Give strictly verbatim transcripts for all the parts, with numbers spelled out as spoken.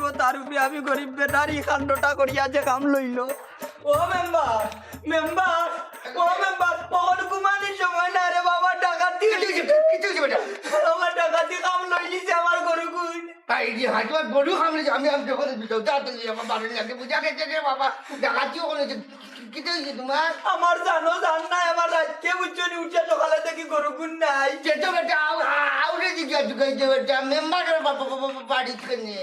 তার উপরে আমি গরিব বেটার ই কাণ্ডটা করিয়া যে কাম লইল। ও মেম্বার, মেম্বার, ও মেম্বার, অখন ঘুমানির সময় না রে বাবা, ডাকাতি কিতা অইছে, কিতা অইছে বেটা? আমার ডাকাতি কাম লইলিছে আমার গরুগুন। আই রে, হায়, তোমার গরু কামড়ে, আমি, আমি যখন যা তো আমার বাড়ির লাগে বুঝা গেছে রে বাবা, ডাকাতি অখন অইছে। কিতা অইছে তোমার? আমার জানো জান নাই, আমার রাইতকে বুঝছো নি, উঠে সকালে দেখি গরুগুন নাই। সে তো বেটা, আউ-, আউ-, আউরে জিজ্ঞাসা করি যে বেটা, মেম্বারর বা-, বা-, বা-, বা-, বাড়ি কেনে?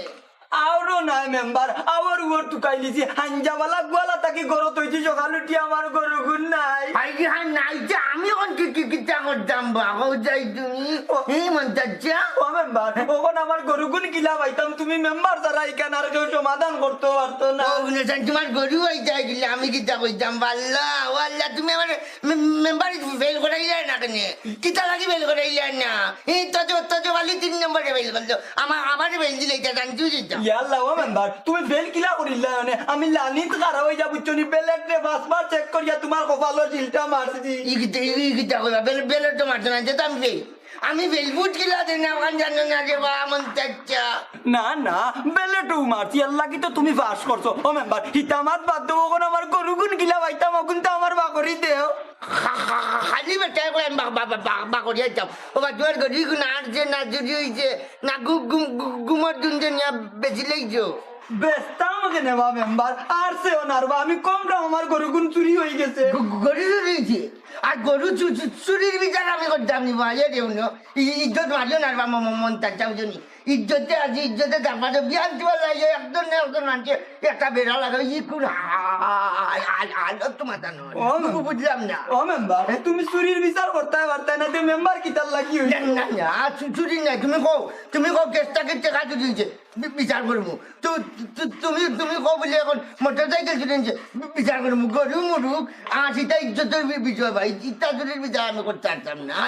আউরও নাই মেম্বার, আউর উওর তুকাইলিছি, হাঞ্জাবালা গুয়ালা থাকি গরু তৈছি, সকাল উঠি আমার গরুগুন নাই। হায় রে হায়, নাই যে আমি অখন কি, কি, কিতা করতাম বা, কও যাই তুমি? ও। এই মন চাচ্ছা? ও মেম্বার, অখন আমার গরুগুন কিলা পাইতাম, তুমি মেম্বার ছাড়া ইখান আর কেউ সমাধান করতে পারতো না। ও, বুঝেছেন, তোমার গরু অই যায় গিলা, আমি কিতা কইতাম, আল্লাহ, ও আল্লাহ, তুমি আমার মে-, মেম্বারি ফেল করাইলে না কেনে? কিতা লাগি ফেল করাইলে না? এই তজ, তজ বালি তিন নম্বরে ফেল করলো। আমার, আমারে ফেল দিলে এটা জানতেও দিতাম। ইয়া আল্লাহ, ও মেম্বার, তুমি ফেল কিলা করিলা মানে? আমি লানিত খারাপ অই যা, বুঝছো নি? ব্যালটে পাঁচবার চেক করিয়া তোমার কপালো সিলটা মারছি। ই কিতা, ই, ই কিতা কইবা? ব্যাল-, ব্যালট তো মারছো না, যে তো আমি ফেল। আমি ফেল, ভোট কিলা দেই না, ওখান জানো না রে বা, মন চাচ্ছা। না, না, ব্যালটও মারছি, এর লাগি তো তুমি পাস করছো। ও মেম্বার, হিতামাত বাদ দেও, অখন আমার গরুগুন কিলা পাইতাম, অখন তো আমার বাকরি দেও। খা-, খা-, খা-, খালি বেটায় কয় আমি বা-, বা-, বা-, বা-, বাকরি আইতাম। ও বা, তোমার গরুগুন আর যে না চুরি অইছে, না গু-, গু-, গু-, গুমর দুন যে নিয়া বেচিলাইছো। বেচতাম কেনে বা মেম্বার, আর সেও না রে বা, আমি কম দাম আমার গরুগুন চুরি অই গেছে। গ-, গ-, গরু চুরি অইছে? আর গরু চু-, চু-, চুরির বিচার আমি করতাম নি বা, এ দেও না। ই-, ইজ্জত মারিও না রে বা, ম-, ম-, মন চাচ্ছা বুঝছো নি। ইজ্জতে আছি, ইজ্জতে থাকবা তো, বিয়ান তোমার লাগে, একজন না একজন মানষে একটা বেড়া লাগাই, ই কোন হা-, হা-, হা-, হা-, হালত তোমার জানো না। ও বু-, বু-, বুঝলাম না। ও মেম্বার, তুমি চুরির বিচার করতায় পারতায় না, তে মেম্বার কিতার লাগি অইছে? না, না, না, চু-, চুরি নাই, তুমি কও, তুমি কও, কেসটা কেসটা কাজ চুরি অইছে। বি-, বিচার করমু। তু-, তু-, তুমি, তুমি কও বুলে অখন মোটরসাইকেল চুরি অইছে, বি-, বিচার করমু। গরু মরুক, আর সেটা ইজ্জতর বি-, বিষয় ভাই, ইটা চুরির বিচার আমি করতে পারতাম না।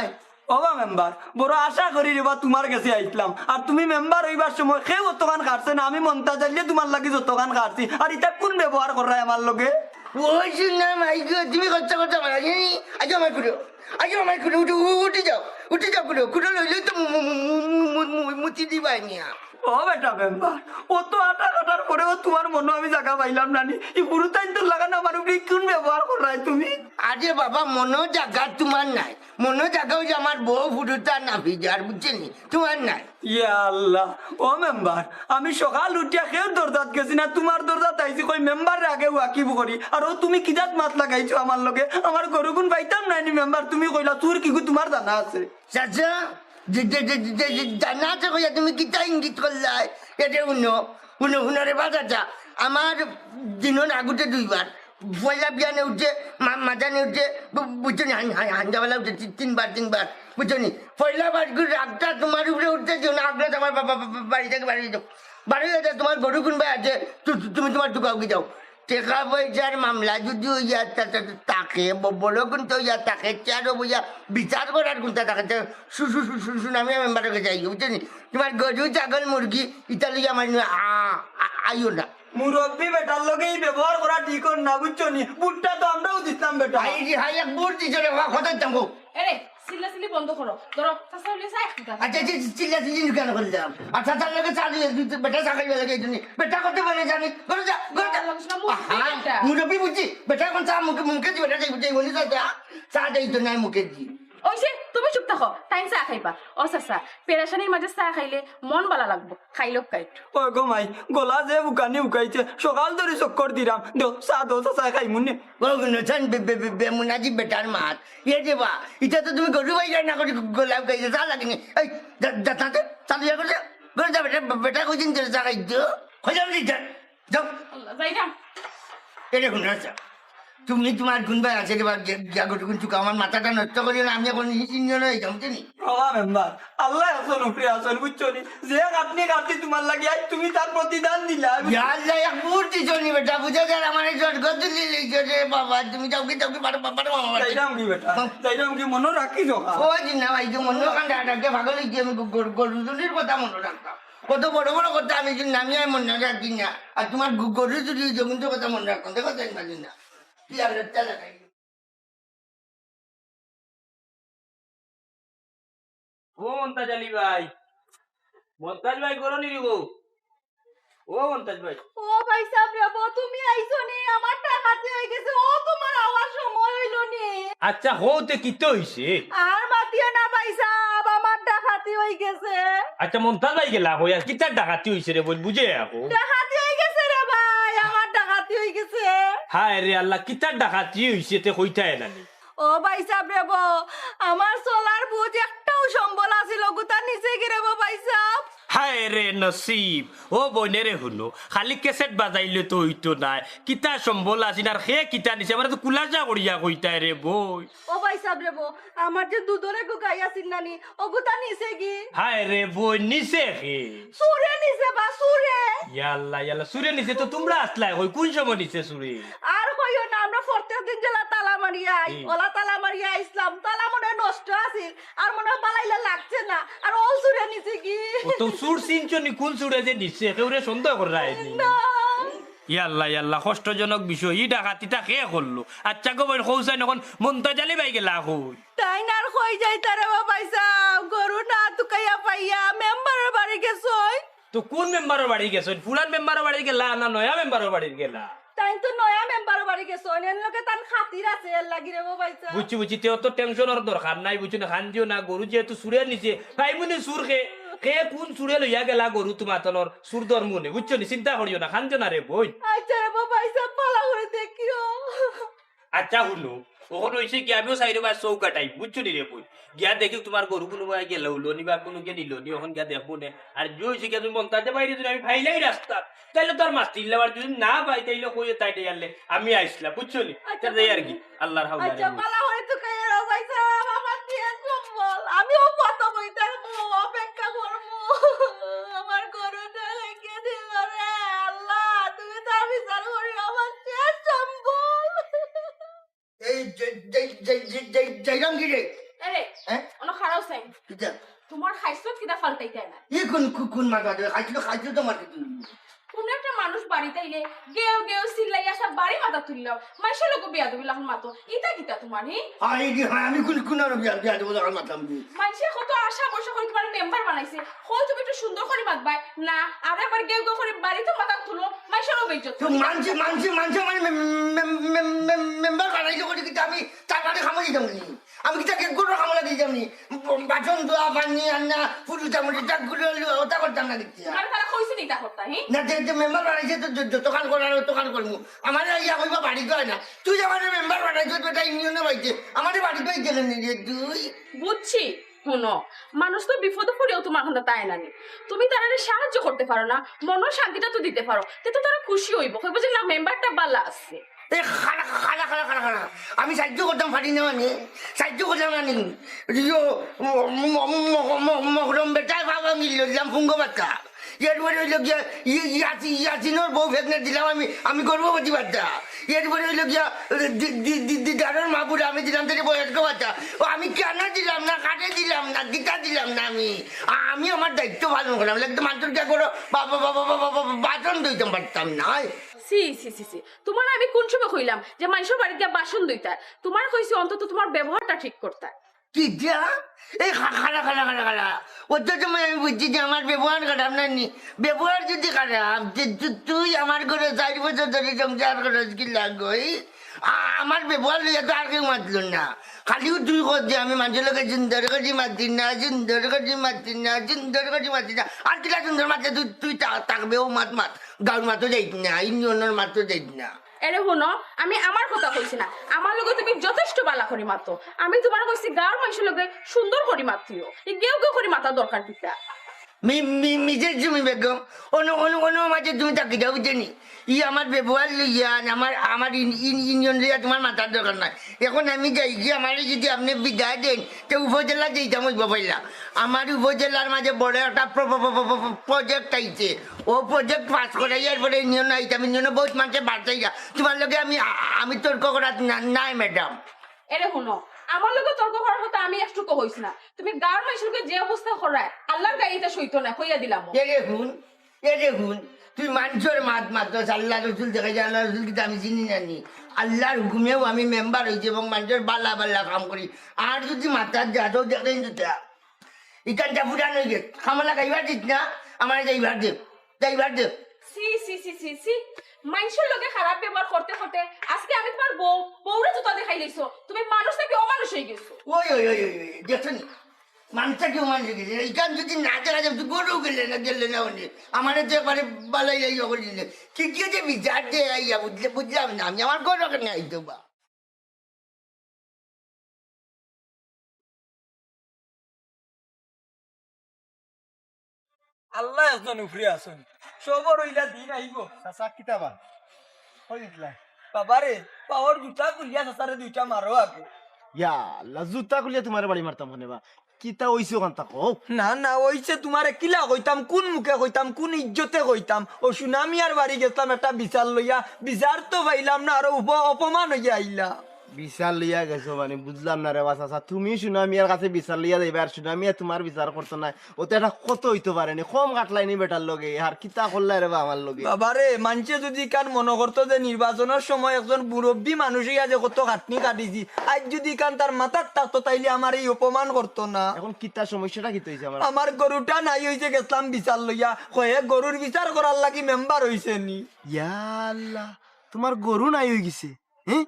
ও বা মেম্বার, বড় আশা করি রে বা তোমার গেছে আইছলাম। আর তুমি মেম্বার অইবার সময় কেউ অতখান খাটছে না, আমি মন্তাজ আলিয়ে তোমার লাগি যতখান খাটছি। আর ইটা কোন ব্যবহার কররায় আমার লগে? ওই শুনলাম, আই গো, তুমি খরচা করতে পারো নি? আইও আমার কুলো, আইও আমার কুলো, উঠো, উ-, উঠি যাও, উঠি যাও কুলো, কুলো লইলে তো মু-, মু-, মু-, মু-, মু-, মু-, মুতি দিবায় নিয়া। ও বেটা মেম্বার, অত আটা কাটার পরেও তোমার মনো আমি জাগা পাইলাম না নি। ই হুরুতাইন্তর লাখান আমার উপরে কোন ব্যবহার কররায় তুমি? আরে বাবা, মনো জাগা তোমার নাই, মনো জাগা অউ যে আমার বউ হুরুতা নাফিজার, বুঝছো নি? তোমার নাই। ইয়া আল্লাহ, ও মেম্বার, আমি সকাল উঠিয়া কেউর দরজাত গেছি না, তোমার দরজাত আইছি, কই মেম্বাররে আগে ওয়াকিফ করি। আর অউ তুমি কিজাত মাত লাগাইছো আমার লগে? আমার গরুগুন পাইতাম নায় নি মেম্বার, তুমি কইলা চুর কিগু তোমার জানা আছে। চাচা, যে, যে, যে, যে, যে, যে, জানা আছে কইয়া তুমি কিতা ইঙ্গিত করলায়? এরে হুনো, হুনো, হুনো রে বা চাচা, আমার দিনর আগুতে দুইবার, পয়লা বিয়ানে উঠে, মা-, মাঝানে উঠে, বু-, বুঝছো নি? হান-, হান-, হাঞ্জাবালা উঠে তি-, তিনবার, তিনবার, বুঝছো নি? পয়লা বার করে রাগটা তোমার উপরে উঠতে দিও না, আগলা তোমার বা-, বা-, বা-, বা-, বাড়ি থাকি বারই যাও। বারই যাও, তোমার গরুগুন বা আছে, তু-, তু-, তুমি তোমার টুকাও কি যাও। টেকা পয়সার মামলা যদি অইয়া তা-, তা-, তা-, থাকে, ব-, বড় কুন্তা অইয়া থাকে, চেয়ারো বইয়া বিচার করার কুন্তা থাকে, তে শু-, শু-, শু-, শু-, শুনামিয়া মেম্বারর গেছে যাইও, বুঝছো নি? তোমার গরু, ছাগল, মুরগি, ইতা লইয়া আমার আ-, আ-, আইও না। মুরব্বি বেটার লগে ই ব্যবহার করা ঠিক অর না, বুঝছো নি? ভুট্টা তো আমরাও দিতাম বেটা। হায় রে হায়, এক ভুট দিছো রে, বাবা, কত দিতাম গো? এরে, চিল্লাচিল্লি বন্ধ করো। ধরো, চাচা অইলে চা এক কাপ। আচ্ছা, আচ্ছা, চিল্লাচিল্লি কেন করলাম? আর চাচার লগে চা দিয়ে দিতে, বেটা চা খাইবার লাগি এই জন্য। বেটা করতে পারে জানি। ঘরে যা, ঘরে যা। আল্লাহ, বুঝলাম, মুরব্বি আহা, বেটা। মুরব্বি বুঝছি। বেটা এখন চা মুখে, মুখে দি, বেটা যাই, যাই, বলি চা, চা, চা দেই তো নাই মুখে দি। অইছে, তুমি চুপ থাকো। তাইন চা খাইবা। ও চাচা, পেরেশানির মাঝে চা খাইলে মন ভালা লাগবো। খাইলো কাইট। ও গো মাই, গলা যে উকানি উকাইছে, সকাল ধরি চক্কর দিরাম। দেও, চা দেও, চাচায় খাইমু নে। ও গুনছেন বে-, বে-, বে-, বেমুনাজি বেটার মাত। ইয়ে দেবা, ইটা তো তুমি গরু বাইরে না করি গলা উকাইছে, চা লাগেনি। এই, যা, যা, চা দে, চা দিয়া করে দে। ঘরে যা বেটা, বেটা কইদিন ধরে চা খাইতো। খোঁজা বলি যা, যাও। আল্লাহ, যাই না। এরে হুনো চা। তুমি তোমার গুন ভাই আছে রে বা, গিয়া, গিয়া গরু গুন চুকা, আমার মাথাটা নষ্ট করিও না, আমি এখন ই-, ইঞ্জিন হয়ে যাম, বুঝছো নি? বাবা মেম্বার, আল্লাহ আছইন, উপরে আছইন, বুঝছো নি? যে খাটনি খাটছি তোমার লাগি, আইজ তুমি তার প্রতিদান দিলা। ইয়া আল্লাহ, এক মুহূর্ত দিছো নি বেটা, বুঝা যায় আমার এই স্বর্গ তুলি লইছো রে বাবা, তুমি যাও কি, যাও কি, বারো, বারো, বারো, বারো। যাইরাম কি বেটা? হ্যাঁ। যাইরাম কি, মনো রাখিস ওখান। ও জি না ভাই, যে মনো রাখান, ডাক, ডাক, পাগল হইছি আমি, গ-, গ-, গরু চুরির কথা মনো রাখতাম। কত বড় বড় কথা আমি যদি নামিয়ে মনে রাখি না, আর তোমার গ-, গরু চুরি হইছে, কিন্তু কথা মনে রাখতাম, দেখো তাই পারি না। কি আর একটা লাগাই। ও মন্তাজ আলী ভাই, মন্তাজ ভাই, করো নি গো? ও মন্তাজ ভাই। ও ভাইসাব রে বা, তুমি আইছো নি? আমার ডাকাতি অই গেছে। ও, তুমার আওয়ার সময় অইলো নি? আচ্ছা, হউতে কিতা অইছে? আর মাতিও না ভাইসাব, আমার ডাকাতি অই গেছে। আচ্ছা, মন্তাজ ভাই গেলা কই, আর কিতার ডাকাতি অইছে রে বইন, বুঝে আকো। ডাকাতি অই গেছে রে ভাই, আমার ডাকাতি অই গেছে। হায় রে আল্লাহ, কিতার ডাকাতি অইছে তে কইতায় না নি? ও ভাইসাব রে বা, আমার চলার বুঝ একটাও সম্বল আছিল, অগুতা নিছে গি রে বা ভাইসাব? হায় রে নসিব, ও বইন রে হুনো, খালি ক্যাসেট বাজাইলে তো অইতো নায়, কিতা সম্বল আছিল আর কে কিতা নিছে, আমারে তো খুলাসা করিয়া কইতায় রে বইন। ও ভাইসাব রে বা, আমার যে দুধর এগু গাই আছিল না নি, অগুতা নিছে গি? হায় রে বইন, নিছে কে? চুরে নিছে বা, চুরে। ইয়াল্লা, ইয়াল্লা, চুরে নিছে তো তুমরা আছলায় কই, কুন সময় নিছে চুরে? আর কইও না, আমরা প্রত্যেক দিন যেলা তালা মারিয়া আই, হুম। অলা তালা মারিয়া আইছলাম, তালা মনে অয় নষ্ট আছিল, আর মনে অয় বালাইলা লাগছে না, আর অউ চুরে নিছে গি? ও তো চুর চিনছো নি, কুন চুরে যে নিছে, কেউরে সন্দেহ কররায় নি? না। ইয়াল্লা, ইয়াল্লা, কষ্টজনক বিষয়, ই ডাকাতিটা কে করলো? আচ্ছা গো বইন, কও চাইন অখন মন্তাজ আলী ভাই গেলা কই? তাইন আর কই যাইতা রে বা ভাইসাব, গরু না তুকাইয়া পাইয়া মেম্বারর বাড়ি গেছইন। তো কুন মেম্বারর বাড়ি গেছইন? পুরান মেম্বারর বাড়ি গেলা না নয়া মেম্বারর বাড়ি গেলা? তাইন তো নয়া মেম্বারর বাড়ি গেছইন, এর লগে তান খাতির আছে, এর লাগি রে বা ভাইসাব। বুঝছি, বুঝছি, তে অত টেনশনর দরকার নাই, বুঝছো নি? কান্দিও না, গরু যেহেতু চুরে নিছে, পাইমু নি চুর কে, কে কুন চুরে লইয়া গেলা গরু তুমার তনর, চুর ধরমু নে, বুঝছো নি? চিন্তা করিও না, কান্দিও না রে বইন। আচ্ছা রে বা ভাইসাব, ভালা করি দেখিও। আচ্ছা হুনো, অখন অইছে কি, আমিও চাইরোবায় চউখ আটাই, বুঝছো নি রে বইন? গিয়া দেখি তুমার গরু কুনুবায় গেলো নি বা কুনু গিয়া নিলো নি, অখন গিয়া দেখমু নে। আর যে অইছে কি, তুমি মন্তাজ ভাইরে যদি আমি পাইলাই রাস্তাত, তাইলে তো আর মাতিলাম, আর যদি না পাই, তাইলে কইও তাই দেয়ালে আমি আইছলাম, বুঝছো নি? আচ্ছা, তে যাই আর কি, আল্লার হাওলা আচ্ছা, রে বইন। ভালা করি তুকাইয়া রে ভাইসাব, আমার শেষ সম্বল। আমিও কত বই থাকবো, অপেক্ষা করবো। আমার গরুটা রেখে দিল রে, আল্লাহ, তুমি তার বিচার করিও, আমার শেষ সম্বল। এই যে, যে, যে, যে, যে, যাইরাম গি রে? এরে, হ্যাঁ? অনো খাড়াও চাই। কিতা? তুমার খাইছত কিতা ফালতাইতায় না? ই কুন, কু-, কুন মাত মাতো? খাইছিল, খাইছিল তো মাত মাতো। কুনু একটা মানুষ বাড়িত আইলে গেউ গেউ চিল্লাইয়া সব বাড়ি মাথা তুললাও। মাইনষর লগে বেয়াদবি লাখান মাতো। ইতা কিতা তুমার, হি? আই রে, হ্যাঁ, আমি কুন, কুন আর বেয়া-, বেয়াদবি লাখান মাতলাম নি? মাইনষে কত আশা ভরসা করি তুমারে মেম্বার বানাইছে। কই তুমি একটু সুন্দর করি মাতবায়? না, আরো একবার গেউ গেউ করি বাড়িত মাথা তুলো, মাইনষরও বেইজ্জত তো করি। মানষে, মানষে, মানষে আমার মে-, মে-, মে-, মে-, মেম্বার বানাইছে করি কিতা আমি তার বাড়ি কামো দিতাম নি? আমি কিতা গেউ গেউর কামো লাগি দিতাম নি? বাসন ধোয়া, পানি আনা, ফুরুতা মুরুতা গুলো অইলো, অতা করতাম না কিতা? মানে তারা কইছে নি ইতা করতা, হি? না, যে, যে মেম্বার বানাইছে তো য-, যতখান করার অতখান করমু। আমারে ইয়া কইবা বাড়িত যায় না। তুই আমারে মেম্বার বানাইছস বেটা ইউনিয়নো বাইতে। আমারে বাড়িত বাইতে কেনে রে তুই? বুঝছি। হুনো, মানুষ তো বিপদো পড়িয়াও তুমার কান্দাত আয় না নি। তুমি তারারে সাহায্য করতে পারো না, মনর শান্তিটা তো দিতে পারো, তে তো তারা খুশি অইবো, কইবো যে না, মেম্বারটা ভালা আছে। এ, খাড়া, খাড়া, খাড়া, খাড়া, খাড়া। আমি সাহায্য করতাম পারি না মানে? সাহায্য করতাম না নি? ইয়ো, ম-, ম-, ম-, ম-, মহরম বেটায় পা ভাঙিল, দিলাম ফুঙ্গো বাচ্চা। এরপরে অইলো গিয়া, ই-, ইয়াসি-, ইয়াসিনর বউ pregnant দিলাম আমি, আমি গর্ভবতী বাচ্চা। এরপরে অইলো গিয়া, দি-, দি-, দি-, দিদারর মা বুড়া আমি দিলাম তারে বয়স্ক বাচ্চা। ও আমি কেনে দিলাম না, কারে দিলাম না, কিতা দিলাম না আমি? আ-, আমি আমার দায়িত্ব পালন করলাম। লাগি তো মানষর গিয়া করো, বা-, বা-, বাসন ধুইতাম পারতাম না। ছি, ছি, ছি, ছি। তুমারে আমি কুন সময় কইলাম যে মাইনষর বাড়িত গিয়া বাসন ধুইতায়? তুমারে কইছি অন্তত তুমার ব্যবহারটা ঠিক করতায়। কিতা? এই খা-, খাড়া, খাড়া, খাড়া, খাড়া। অত সময় আমি বুঝছি যে আমার ব্যবহার খারাপ না নি। ব্যবহার যদি খারাপ, যে তু-, তুই আমার ঘরো চাইর বছর ধরি সংসার করস কিলা গই? আ-, আমার ব্যবহার লইয়া তো আর কেউ মাতলো না। খালিউ তুই কস যে আমি মানষর লগে সুন্দর করি মাতি না, সুন্দর করি মাতি না, সুন্দর করি মাতি না। আর কিলা সুন্দর মাতলে তুই, তুই তা-, থাকবে, অউ মাত মাত। গাউর মাতো যাইত না, ইউনিয়নর মাতো যাইত না। এরে হুনো, আমি আমার কথা কইছি না, আমার লগে তুমি যথেষ্ট ভালা করি মাতো। আমি তুমারে কইছি গাউর মানষর লগে সুন্দর করি মাতিও, ই গেউ গেউ করি মাতার দরকার কিতা? মি-, মি-, মিসেস সুমি বেগম, অনো, অনো, অনো মাঝে তুমি থাকি যাও, বুঝছো নি? ই আমার ব্যবহার লইয়া, আমার, আমার ইন-, ইন-, ইউনিয়ন লইয়া তুমার মাতার দরকার নাই। অখন আমি যাইগি, আমারে যদি আপনে বিদায় দেইন, তে উপজেলা যাইতাম অইবো পয়লা। আমার উপজেলার মাঝে বড় একটা প্র-, প্র-, প্র-, প্র-, প্র-, project আইছে। অউ project pass করাইয়ার পরে ইউনিয়নো আইতাম, ইউনিয়নো বউত মানষে বাড়তাইরা। তুমার লগে আমি, আ-, আমি তর্ক করাত না, নাই ম্যাডাম। এরে হুনো, আমার লগে তর্ক করার কথা আমি একটুকু কইছি না। তুমি গাউর মানষর লগে যে অবস্থা করায়, আল্লার গায়ে ইতা সইতো না, কইয়া দিলাম। এরে হুন, এরে হুন, তুই মানষর মাত মাতস, আল্লা রসুল দেখাইছে, আল্লা রসুল কিতা আমি চিনি না নি? আল্লার হুকুমেউ আমি মেম্বার অইছি এবং মানষর ভালা ভালা কাম করি। আর যদি মাতাত যাস, দেখইন তো তা। ইখানটা পুরান অই গেছে। কামলা খাইবার দিস না, আমারে যাইবার দে, যাইবার দে। ছি, ছি, ছি, ছি, ছি। মাইনষর লগে খারাপ ব্যবহার করতে করতে আজকে আমি তুমার বউ, বউরে জুতা দেখাই লইছো। তুমি মানুষ থাকি অমানুষ অইগেছো। ওই, ওই, ওই, ওই, ওই, দেখছো নি? মানুষ থাকি অমানুষ অইগেছে। ইখান যদি না দেখা যায়, তো গরু গেলে না, গেলে না উনি। আমারে তো একবারে বালাই আইয়া করি দিলে। কি কি যে বিচার দে আইয়া, বুঝলে, বুঝলাম না আমি। আমার গরু কেনে আইতো বা? আল্লাহ একজন উপরে আছইন, সবর অইলা দিন আইবো। চাচা, কিতা বা? কই দিতলা? বাবারে, পাওর জুতা খুলিয়া চাচারে দুইটা মারো আগে। ইয়া আল্লাহ, জুতা খুলিয়া তুমারে বাড়ি মারতাম কেনে বা? কিতা অইছে অখানতা কও? না, না, অইছে তুমারে কিলা কইতাম, কুন মুখে কইতাম, কুন ইজ্জতে কইতাম? অউ সুনা মিয়ার বাড়ি গেছলাম একটা বিচার লইয়া, বিচার তো পাইলাম না, আরো উপ-, অপমান অইয়া আইলা। বিচার লইয়া গেছো মানে বুঝলাম না রে বা চাচা, তুমি সুনা মিয়ার কাছে বিচার লইয়া যাইবা আর সুনা মিয়া তুমার বিচার করতো নায়, অতো একটা কথা অইতো পারে নি, কম কাটলায় নি বেটার লগে, আর কিতা করলায় রে বা আমার লগে? বাবারে, মানষে যদি ইখান মনো করতো যে নির্বাচনর সময় একজন মুরব্বি মানুষ অইয়া যে কত খাটনি কাটিছি, আইজ যদি ইখান তার মাথাত থাকতো তাইলে আমারে ই অপমান করতো না। এখন কিতা সমস্যাটা কিতা অইছে আমার? আমার গরুটা নাই অইছে, গেছলাম বিচার লইয়া, কয় গরুর বিচার করার লাগি মেম্বার অইছে নি। ইয়া আল্লাহ, তুমার গরু নাই অইগেছে? হে?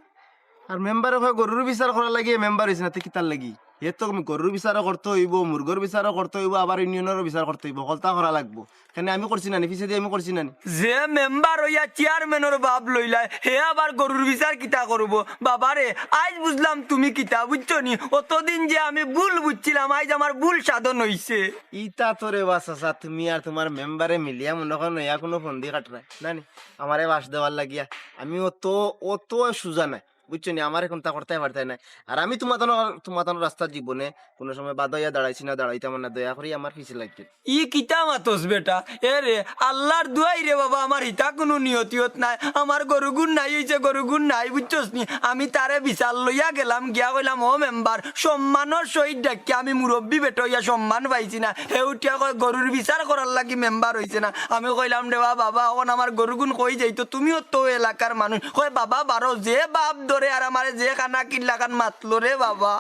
আর মেম্বারে কয় গরুর বিচার করার লাগি মেম্বার অইছে না, তে কিতার লাগি? হে তো গরুর বিচারও করতে অইবো, মুরগর বিচারও করতে অইবো, আবার ইউনিয়নরও বিচার করতে অইবো, হকলতা করা লাগবো। কেনে আমি করছি না নি, পিছেদি আমি করছি না নি? যে মেম্বার অইয়া চেয়ারম্যানর ভাব লইলায়, হে আবার গরুর বিচার কিতা করবো? বাবারে, আইজ বুঝলাম তুমি কিতা, বুঝছো নি? অতদিন যে আমি ভুল বুঝছিলাম, আইজ আমার ভুল সাধন অইছে। ইতা তো রে বা চাচা, তুমি আর তুমার মেম্বারে মিলিয়া মনো করো নয়া কুনু ফন্দি কাটরায়, না নি? আমারে বাঁশ দেওয়ার লাগিয়া। আমি অত, অত সুজা নায়। বুঝছো নি, আমারে কুনতা করতায় পারতায় নায়। আর আমি তুমাতানর, তুমাতানর রাস্তাত জীবনে কুনু সময় বাধা অইয়া দাঁড়াইছি না, দাঁড়াইতাম না, দয়া করি আমার পিছে লাগবে। ই কিতা মাতস বেটা? এ রে, আল্লার দুয়াই রে বাবা, আমার হিতা কুনু নিয়তিয়ত নাই। আমার গরুগুন নাই অইছে, গরুগুন নাই, বুঝছস নি? আমি তারে বিচার লইয়া গেলাম, গিয়া কইলাম, "ও মেম্বার, সম্মানর সহিত ডাকিয়া আমি মুরব্বি বেটা অইয়া সম্মান পাইছি না।" হে উঠিয়া কয়, "গরুর বিচার করার লাগি মেম্বার অইছে না।" আমি কইলাম, "রে বা বাবা, অখন আমার গরুগুন কই যাইতো? তুমিও তো এলাকার মানুষ।" কয়, "বাবা, বারো, যে বাপ ধরে আর আমারে যে কানা কিল্লাখান মাতলো রে বাবা।"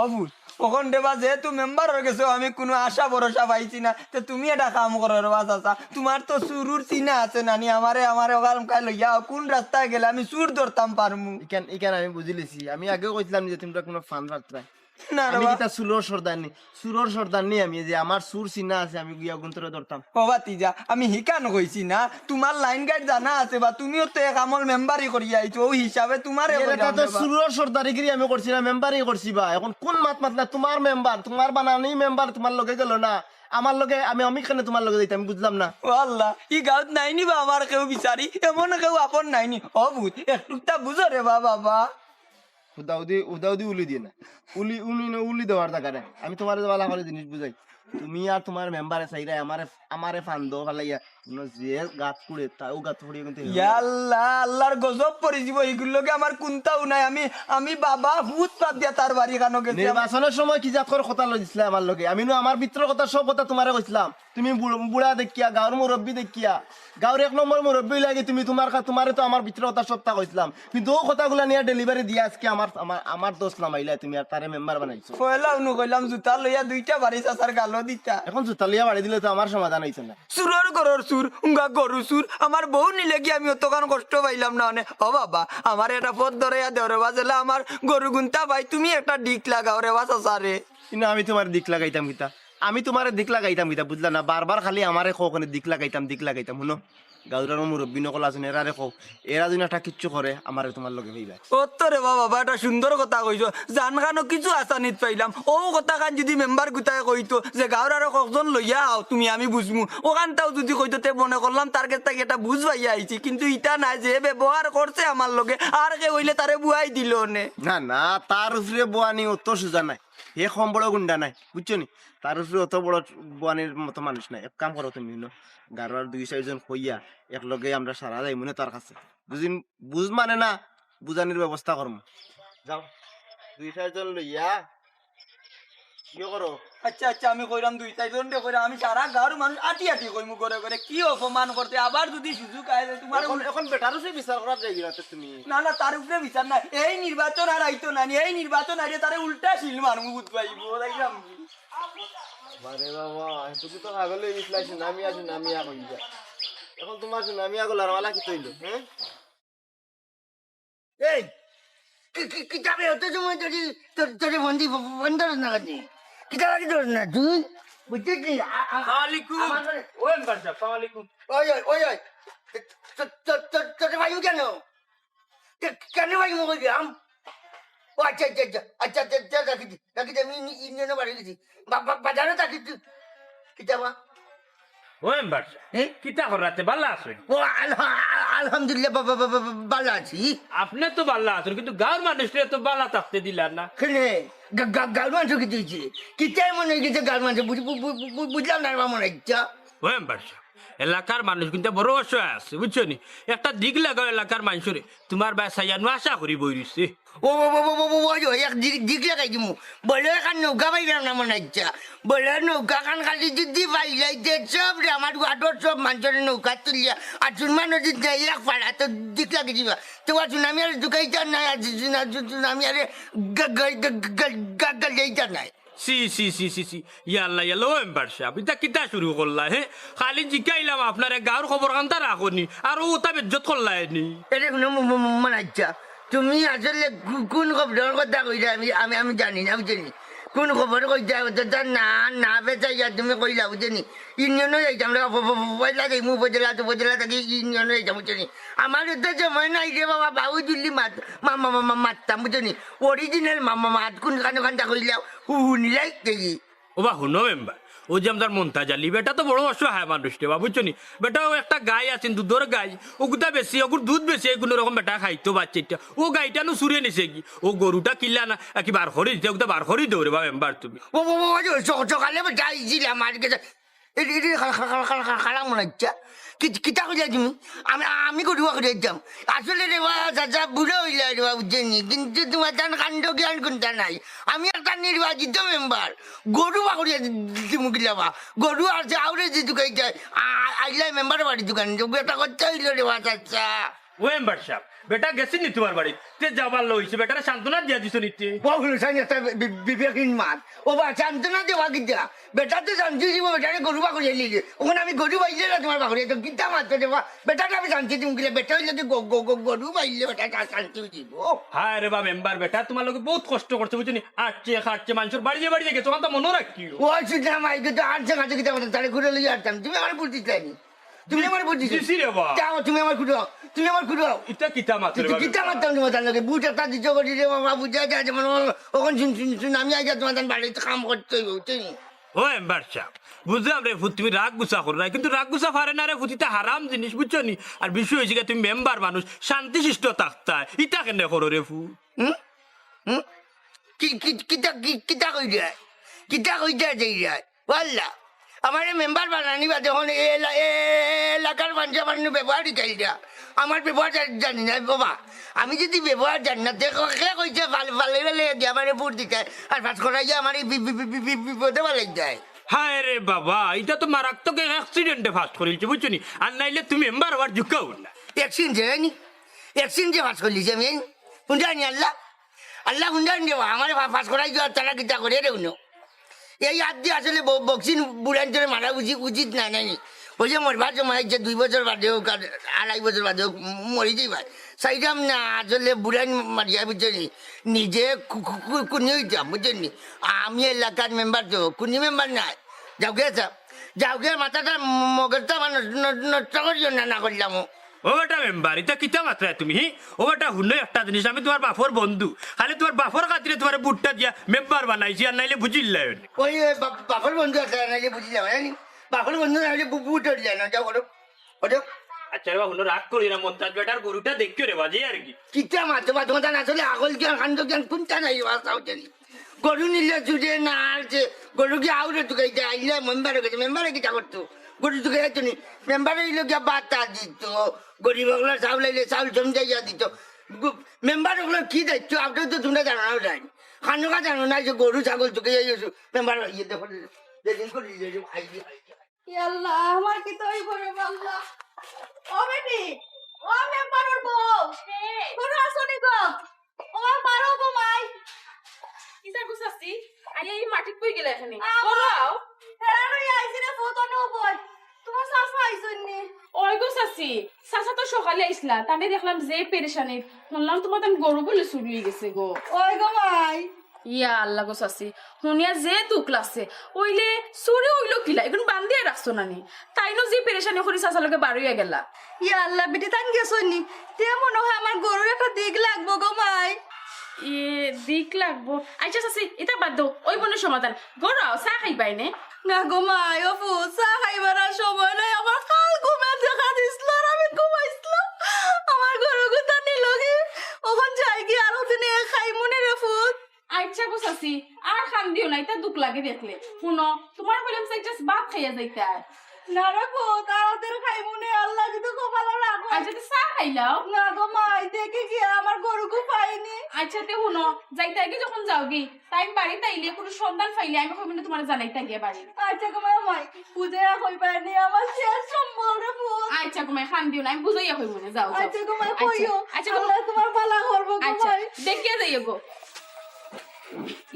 ও পুত, অখন রে বা যেহেতু মেম্বার অইগেছো, আমি কুনু আশা ভরসা পাইছি না, তে তুমি এটা কাম করো রে বা চাচা, তুমার তো চুরুর চিনা আছে নানি, আমারে, আমারে অখান কাই লইয়া কুন রাস্তায় গেলে আমি চুর ধরতাম পারমু। ইখান, ইখান আমি বুঝিলিছি, আমি আগেও কইছিলাম যে তুমরা কুনু ফান ফাত্রা না রে আমি বা। কিতা চুরর সর্দার নি? চুরর সর্দার নি আমি, যে আমার চুর চিনা আছে, আমি গিয়া অগুন্তরে ধরতাম। ও ভাতিজা, আমি হিখান কইছি না, তুমার লাইন গাইড জানা আছে বা, তুমিও তো এক আমল মেম্বারি করিয়া আইছো, অউ হিসাবে তুমারে এরে কইলাম তা তো রে বা। চুরর সর্দারিগিরি আমি করছি না, মেম্বারি করছি বা। এখন কুন মাত মাতলা? তুমার মেম্বার, তুমার বানানি মেম্বার তুমার লগে গেল না, আমার লগে, আমি, আমি কেনে তুমার লগে যাইতাম, আমি বুঝলাম না। ও আল্লাহ, ই গাঁওত নাই নি বা আমার কেউ বিচারি, এমন কেউ আপন নাই নি। ও পুত, একটুকটা বুঝো রে বা বাবা। হুদাহুদি, হুদাহুদি উলি দিও না। উলি, উলি না, উলি দেওয়ার দরকার নাই। আমি তুমারে ভালা করি জিনিস বুঝাই। তুমি আর তুমার মেম্বারে চাইরায় আমারে, আমারে ফান্দো ফালাইয়া, কুনু যে গাত পুড়ে, তাও গাত পুড়িয়া কিন্তু ইয়া আল্লাহ, আল্লার গজব পড়ি যিবো, ইগুর লগে আমার কুন্তাও নাই। আমি, আমি বাবা পুত বাদ দিয়া তার বাড়ি কানো গেছি। নির্বাচনর সময় কি জাত করি কথা লইছিলায় আমার লগে? আমি নু আমার ভিতরর কথা, সব কথা তুমারে কইছিলাম। তুমি বুড়-, বুড়া দেখিয়া, গাঁওর মুরব্বি দেখিয়া, গাঁওর এক নম্বর মুরব্বি লাগি তুমি তুমার কা-, তুমারে তো আমার ভিতরর কথা সবতা কইছিলাম, কিন্তু অউ কথাগুলা নিয়া ডেলিভারি দিয়া আইজকে আমার, আমার, আমার দোষ লামাইলায় তুমি আর তারে মেম্বার বানাইছো। পয়লা উনু কইলাম জুতা লইয়া দুইটা বাড়ি চাচার গালো দিতা। এখন জুতা লইয়া বাড়ি দিলে তো আমার সমাধান অইছে না। চুরর ঘরর চুর, উঙ্গা গরু চুর, আমার বউ নিলে কি আমি অতখান কষ্ট পাইলাম না অনে? ও বাবা, আমারে এটা পথ ধরাইয়া দেও রে বা, যেলা আমার গরু গুনতা ভাই, তুমি একটা দিক লাগাও রে বা চাচারে। কিন্তু আমি তুমারে দিক লাগাইতাম কিতা? আমি তুমারে দিক লাগাইতাম কিতা, বুঝলা না? বারবার খালি আমারে কও কেনে দিক লাগাইতাম, দিক লাগাইতাম। হুনো, গাঁওর মুরব্বি নকল আছইন, এরারে কও, এরা যদি একটা কিচ্ছু করে, আমারে তুমার লগে পাইবা। অত রে বা বাবা, এটা সুন্দর কথা কইছো। জানখানো কিছু আসানিত পাইলাম। অউ কথাখান যদি মেম্বার গুতায় কইতো যে গাঁওর আরো কয়জন লইয়া আও তুমি, আমি বুঝমু। অখানতাও যদি কইতো, তে মনে করলাম তার গেছ থাকি একটা বুঝ পাইয়া আইছি। কিন্তু ইতা নায়, যে ব্যবহার করছে আমার লগে, আর কেউ অইলে তারে বুয়াই দিলো অনে। না, না, তার উপরে বুয়ানি অত সুজা নায়। হে কম বড় গুন্ডা নায়, বুঝছো নি? তার উপরে অত বড় বুয়ানির মতো মানুষ নায়। এক কাম করো তুমি, হুনো, গাঁওর দুই চাইরজন কইয়া একলগে আমরা সারা যাইমু নে তার কাছে। বুঝিন, বুঝ মানে না, বুঝানির ব্যবস্থা করমু। যাও, দুই চাইরজন লইয়া ইয়ে করো। আচ্ছা, আচ্ছা, আমি কইরাম দুই চাইরজনরে কইরাম, আমি সারা গাঁওর মানুষ আটি আটি কইমু ঘরে ঘরে, কি অপমান করতে, আবার যদি সুযোগ আয় যে তুমার এখন, এখন বেটার উপরে বিচার করার যাইগি না তো তুমি। না, না, তার উপরে বিচার না, এই নির্বাচন আর আইতো না নি, এই নির্বাচন আইলে তারে উল্টা শিল মারমু, বুঝ পাইবো, দেখলাম। বারে বাবা, তুমি তো পাগল অই গেছলায়, নামিয়া আছে, নামিয়া কইয়া। অখন তুমার সুনামিয়া গলার মালা কিতা অইলো, হ্যাঁ? এই, কি, কি, কিতা বে, অত সময় ধরি তোর, তোরে ফোন দি, ফোন ধরস না কেনে? কিতা লাগি ধরস না তুই? বুঝছস নি? আ-, আ-, সালাম আলাইকুম। আমার ঘরে ও মেম্বার সাব, সালাম আলাইকুম। ওই, ওই, ওই, ওই। তো-, তো-, তো-, তো-, তোরে পাইমু কেনে? কে-, কেনে পাইমু কইলাম? ও আচ্ছা, আচ্ছা, আচ্ছা, আচ্ছা, আচ্ছা, আচ্ছা, রাখি দি, রাখি দি, আমি ইউনি-, ইউনিয়নো বাড়ি গেছি। বা-, বা-, বাজারো থাকি তুই। কিতা বা? ও মেম্বার সাব, হ্যাঁ? কিতা কররা তে, বালা আছইন? ও আলহা-, আলহামদুলিল্লাহ, বা-, বা-, বা-, বা-, বা-, বালা আছি। আপনে তো বালা আছইন, কিন্তু গাঁওর মানুষরে তো বালা থাকতে দিলা না। কেনে? গা-, গা-, গাঁওর মানুষ কিতা অইছে? কিতা এমন অই গেছে গাঁওর মানুষ? বুঝ-, বু-, বু-, বু-, বু-, বুঝলাম না রে বা মনে অইচ্ছা। ও মেম্বার সাব, এলাকার মানুষ কিন্তু বড় অসহায় আছে, বুঝছো নি? একটা দিক লাগাও এলাকার মানুষরে। তুমার বায় চাইয়া নু আশা করি বই রইছে। ও, ও, ও, ও, ও, ও, ও, এক দিক, দিক লাগাই দিমু। বলে, এখান নৌকা পাইলাম না মনে অইচ্ছা। বলে, নৌকা খান খালি যদি পাইলাই, যে সব রে, আমার ওয়ার্ডর সব মানুষরে নৌকা তুলিয়া, আর চুরমা নদীত যাই এক ফাড়া, তো দিক লাগি দিবা। তো আর সুনামিয়ারে ঢুকাইতা নাই, আর সুনা-, সুনামিয়ারে গা-, গা-, গা-, গা-, গা-, গালিয়াইতা নাই। ছি, ছি, ছি, ছি, ছি। ইয়া আল্লাহ, ইয়া আল্লাহ, ও মেম্বার সাব, ইতা কিতা শুরু করলা, হে? খালি জিকাইলাম আপনারে, গাঁওর খবর খান্তা রাখো নি, আর ও ওটা বেজ্জত করলায় নি। এরে হুনো ম-, ম-, ম-, মনাইচ্ছা, তুমি আসলে কু-, কুন খবরর কথা কইরা আমি, আমি, আমি জানি না, বুঝছো নি? কুন খবর কইতা, ওটা তার না, না বেচাইয়া তুমি কইলা, বুঝছো নি? ইউনিয়নো যাইতাম রে, প-, প-, প-, পয়লা যাইমু উপজেলা, তো উপজেলা থাকি ইউনিয়নো যাইতাম, বুঝছো নি? আমার তো সময় নাই রে বাবা, বাউ জুল্লি মাত-, মা-, মা-, মা-, মা-, মাততাম, বুঝছো নি? Original মা-, মা-, মাত কুন কানো কান্তা কইলা, হু-, হুনিলাই দেখি। ও বা হুনো মেম্বার, ও যে আমরার মন্তাজ আলী, বেটা তো বড় অসহায় মানুষ রে বা, বুঝছো নি? বেটা ও একটা গাই আছইন, দুধর গাই, ওগুতা বেশি, ওগুর দুধ বেশি, এই কুনু রকম বেটা খাইতো বাচ্চাটা। ও গাইটা নু চুরে নিছে গি, ও গরুটা কিলা না, কি বার করি দিতে, ওগুতা বার করি দেও রে বা মেম্বার তুমি। ও, ও, ও, ও, স-, সকালে বেটা আইছিলাম আমার গেছে, এটি, এটি খালা, খালা, খালা, খালা, খালা মনাইচ্ছা। কি, কিতা কইলা তুমি? আমি, আমি গরু বা করি দিতাম। আসলে রে বা, চাচা, বুড়া অইলা রে বা, বুঝছো নি? কিন্তু তুমার তান কাণ্ড জ্ঞান কুনতা নাই। আমি একটা নির্বাচিত মেম্বার। গরু বা করি দিমু কিলা বা। গরু আর যে আউরে যে দোকান যায়, আ-, আইলা মেম্বার বাড়ি দোকান। তো বেটা করতে অইলো রে বা, চাচা। ও মেম্বার সাব, বেটা গেছে নি তুমার বাড়ি? তে যাবার লইছে, বেটারে সান্ত্বনা দিয়া দিছো নিতে। ও হুনছাইন একটা বি-, বি-, বিবেকহীন মাত। ও বা, সান্ত্বনা দেওয়া কিতা? বেটা তো শান্তি দিব, বেটারে গরু বা করিয়া লিগে। অখন আমি গরু বাইলে না তুমার বা করিয়া, তো কিতা মাত রে বা? বেটারে আমি শান্তি দিমু কিলা? বেটা অইলে তো গ-, গ-, গ-, গরু বাইলে বেটা শা-, শান্তি দিব। হায় রে বা মেম্বার, বেটা তুমার লগে বউত কষ্ট করছে, বুঝছো নি? আটছে, খাটছে, মানষর বাড়িয়ে বাড়িয়ে গেছে, অখানতা মনো রাখিও। ও সুনা মাই, কিন্তু আটছে, খাটছে কিতা কথা, তারে ঘুরে লইয়া আটতাম। তুমি আমারে ভোট দিছলায় নি? তুমি আমারে ভোট দিছো? দিছি রে বা। যাও, তুমি আমারে খুঁড়াও, তুমি আমারে খুঁড়াও। ইতা কিতা মাত রে বা? কিতা মাততাম তুমার তার লগে? ভোট একটা দিছো করি রে বাবা, বুঝা যায় যেমন অখন শুন, শুন, শুন, আমি আইয়া তুমার তান বাড়িত কাম করতে অইবো, বুঝছো নি? ও মেম্বার সাব, বুঝলাম রে ফুত, তুমি রাগ গুছা করো না, কিন্তু রাগ গুছা পারে না রে ফুত, ইতা হারাম জিনিস, বুঝছো নি? আর বিষয় অইছে গি, তুমি মেম্বার মানুষ, শান্তিশিষ্ট থাকতায়, ইতা কেনে করো রে ফুত? হুম? হুম? কি, কি, কিতা, কি, কিতা কইতায়? কিতা কইতায় যাইরায়? ওয়াল্লা, আমারে মেম্বার বানানি বাদে অখন এ এলা-, এ এলাকার মানষে আমার নু ব্যবহার শিখাইরা। আমার ব্যবহার জা-, জানি না বাবা। আমি যদি ব্যবহার জানি না, দেখো, কে কইছে ফাল-, ফালাই ফালাই দিয়া আমারে ভোট দিতায়, আর পাস করাইয়া আমারে বি-, বি-, বি-, বি-, বি-, বিপদে ফালাই দেয়। হায় রে বাবা, ইটা তো মারাত্মক এক accident এ পাস করিলছে, বুঝছো নি? আর নাইলে তুমি মেম্বার অওয়ার যোগ্যও না। Accident এ নি? Accident এ পাস করিলিছি আমি, এই? হুনছাইন নি আল্লাহ? আল্লাহ হুনছাইন নি রে বা, আমারে পা-, পাস করাই দেওয়ার তারা কিতা করে রে হুনো। এই আত দি আসলে ব-, বক্সিং বুড়াইন্তরে মারা উচি-, উচিত নায়, নায় নি? অউ যে মরবার সময় আইছে, দুই বছর বাদে অউক আর আড়াই বছর বাদে অউক, ম-, মরি যাইবায়। চাইরাম না, আসলে বুড়াইন মারিয়া, বুঝছো নি? নিজে কু-, কু-, কু-, কুনি অইতাম, বুঝছো নি? আমি এলাকার মেম্বার তো, কুনি মেম্বার নায়। যাওগি আচ্ছা, যাওগি, মাথাটা ম-, মগজটা আমার নষ্ট, নষ্ট, নষ্ট করিও না, না করলাম। ও বেটা মেম্বার, ইতা কিতা মাতরায় তুমি, হি? ও বেটা, হুনো একটা জিনিস, আমি তুমার বাপর বন্ধু। খালি তুমার বাপর খাতিরে তুমারে ভুটটা দিয়া মেম্বার বানাইছি, আর নাইলে বুঝিলায় অনে। ওই, ওই, বাপ-, বাপর বন্ধু আছে, আর নাইলে বুঝিলায় অনে, জানি? বাপর বন্ধু না অইলে ভু-, ভুট অইলে না, যাও, করো, করো। আচ্ছা রে বা, হুনো, রাগ করিও না, মন্তাজ বেটার গরুটা দেখিও রে বা, যে আর কি। কিতা মাতো বা, তুমার তান আসলে আকল জ্ঞান, কাণ্ড জ্ঞান কুনটা নাই বা, চাও জানি। গরু নিলে চুরে না আর যে, গরু কি আউরে তুকাইতে আইলে মেম্বারে গেছে, মেম্বারে কিতা করতো? গরু তুকাইতো নি, মেম্বারে অইলো গিয়া বাতা দিতো, গরিব অকলর চাউল আইলে চাউল সমজাইয়া দিতো। গু-, মেম্বার অকলর কি দায়িত্ব, আপনারা তো তুমরা জানো না, ওটাই। খানোকা জানো না যে গরু ছাগল তুকাইয়া আইছো, মেম্বার ইয়ে দেখো, যেদিন করি যে, যে, আই, আই, আই। ইয়া আল্লাহ, আমার কিতা অইবো রে আল্লাহ? ও বেটি, ও মেম্বারর বউ, ঘরো আছো নি গো? ও মারো গো মাই। কিতা গুছাছি? আরে এই মাটিত কই গেলে এখানে? আ, ঘরো আও। হেরা লই আইছি রে, ফুত অনো বই। তুমার চাচা আইছইন নি? ও গো চাচি, চাচা তো সকালে আইছলা, তারে দেখলাম যে পেরেশানি, হুনলাম তুমার তান গরু বুলে চুরি অইগেছে গো। ওই গো মাই। ইয়া আল্লাহ গো চাচি, হুনিয়া যে দুখ লাগছে, অইলে চুরি অইলো কিলা, ইগুন বান্ধিয়া রাখছো না নি? তাইনও যে পেরেশানি করি চাচার লগে বারইয়া গেলা। ইয়া আল্লাহ, বেটি তাইন গেছইন নি? তে মনে অয় আমার গরুর একটা দিক লাগবো গো মাই। এ, দিক লাগবো। আচ্ছা চাচি, ইতা বাদ দেও, অইবো নে সমাধান। ঘরো আও, চা খাইবায় নে? না গো মাই, ও ফুত, চা খাইবার আর সময় নাই, আমার কাল ঘুমে দেখা দিছলো আর আমি ঘুমাইছলাম। আমার গরুগুতা নিলো গি, অখন যাইগি, আরক দিনে খাইমু নে রে ফুত। আচ্ছা গো চাচি, আর কান্দিও না, ইতা দুখ লাগে দেখলে। হুনো, তুমারে কইলাম চাইরটা ভাত খাইয়া যাইতায়। না রে ফুত, আর ওদের খাইমু নে, আল্লাহ যদি কপালো রাখো। আচ্ছা, তে চা খাইলাও। না গো মাই, দেখি গিয়া আমার গরুগু পাইনি। আচ্ছা, তে হুনো, যাইতায় গি যখন যাওগি, তাইন বাড়িত আইলে কুনু সন্ধান পাইলে আমি কইমু নে তুমারে জানাইতায় গিয়া বাড়িত। আচ্ছা গো মাই, মাই, বুঝাইয়া কইবায় নি, আমার শেষ সম্বল রে ফুত। আচ্ছা গো মাই, কান্দিও না, আমি বুঝাইয়া কইমু নে, যাও, যাও। আচ্ছা গো মাই, আচ্ছা, কইও। আচ্ছা গো। আল্লাহ তুমার ভালা করবো গো মাই। দেখি যাইও গো।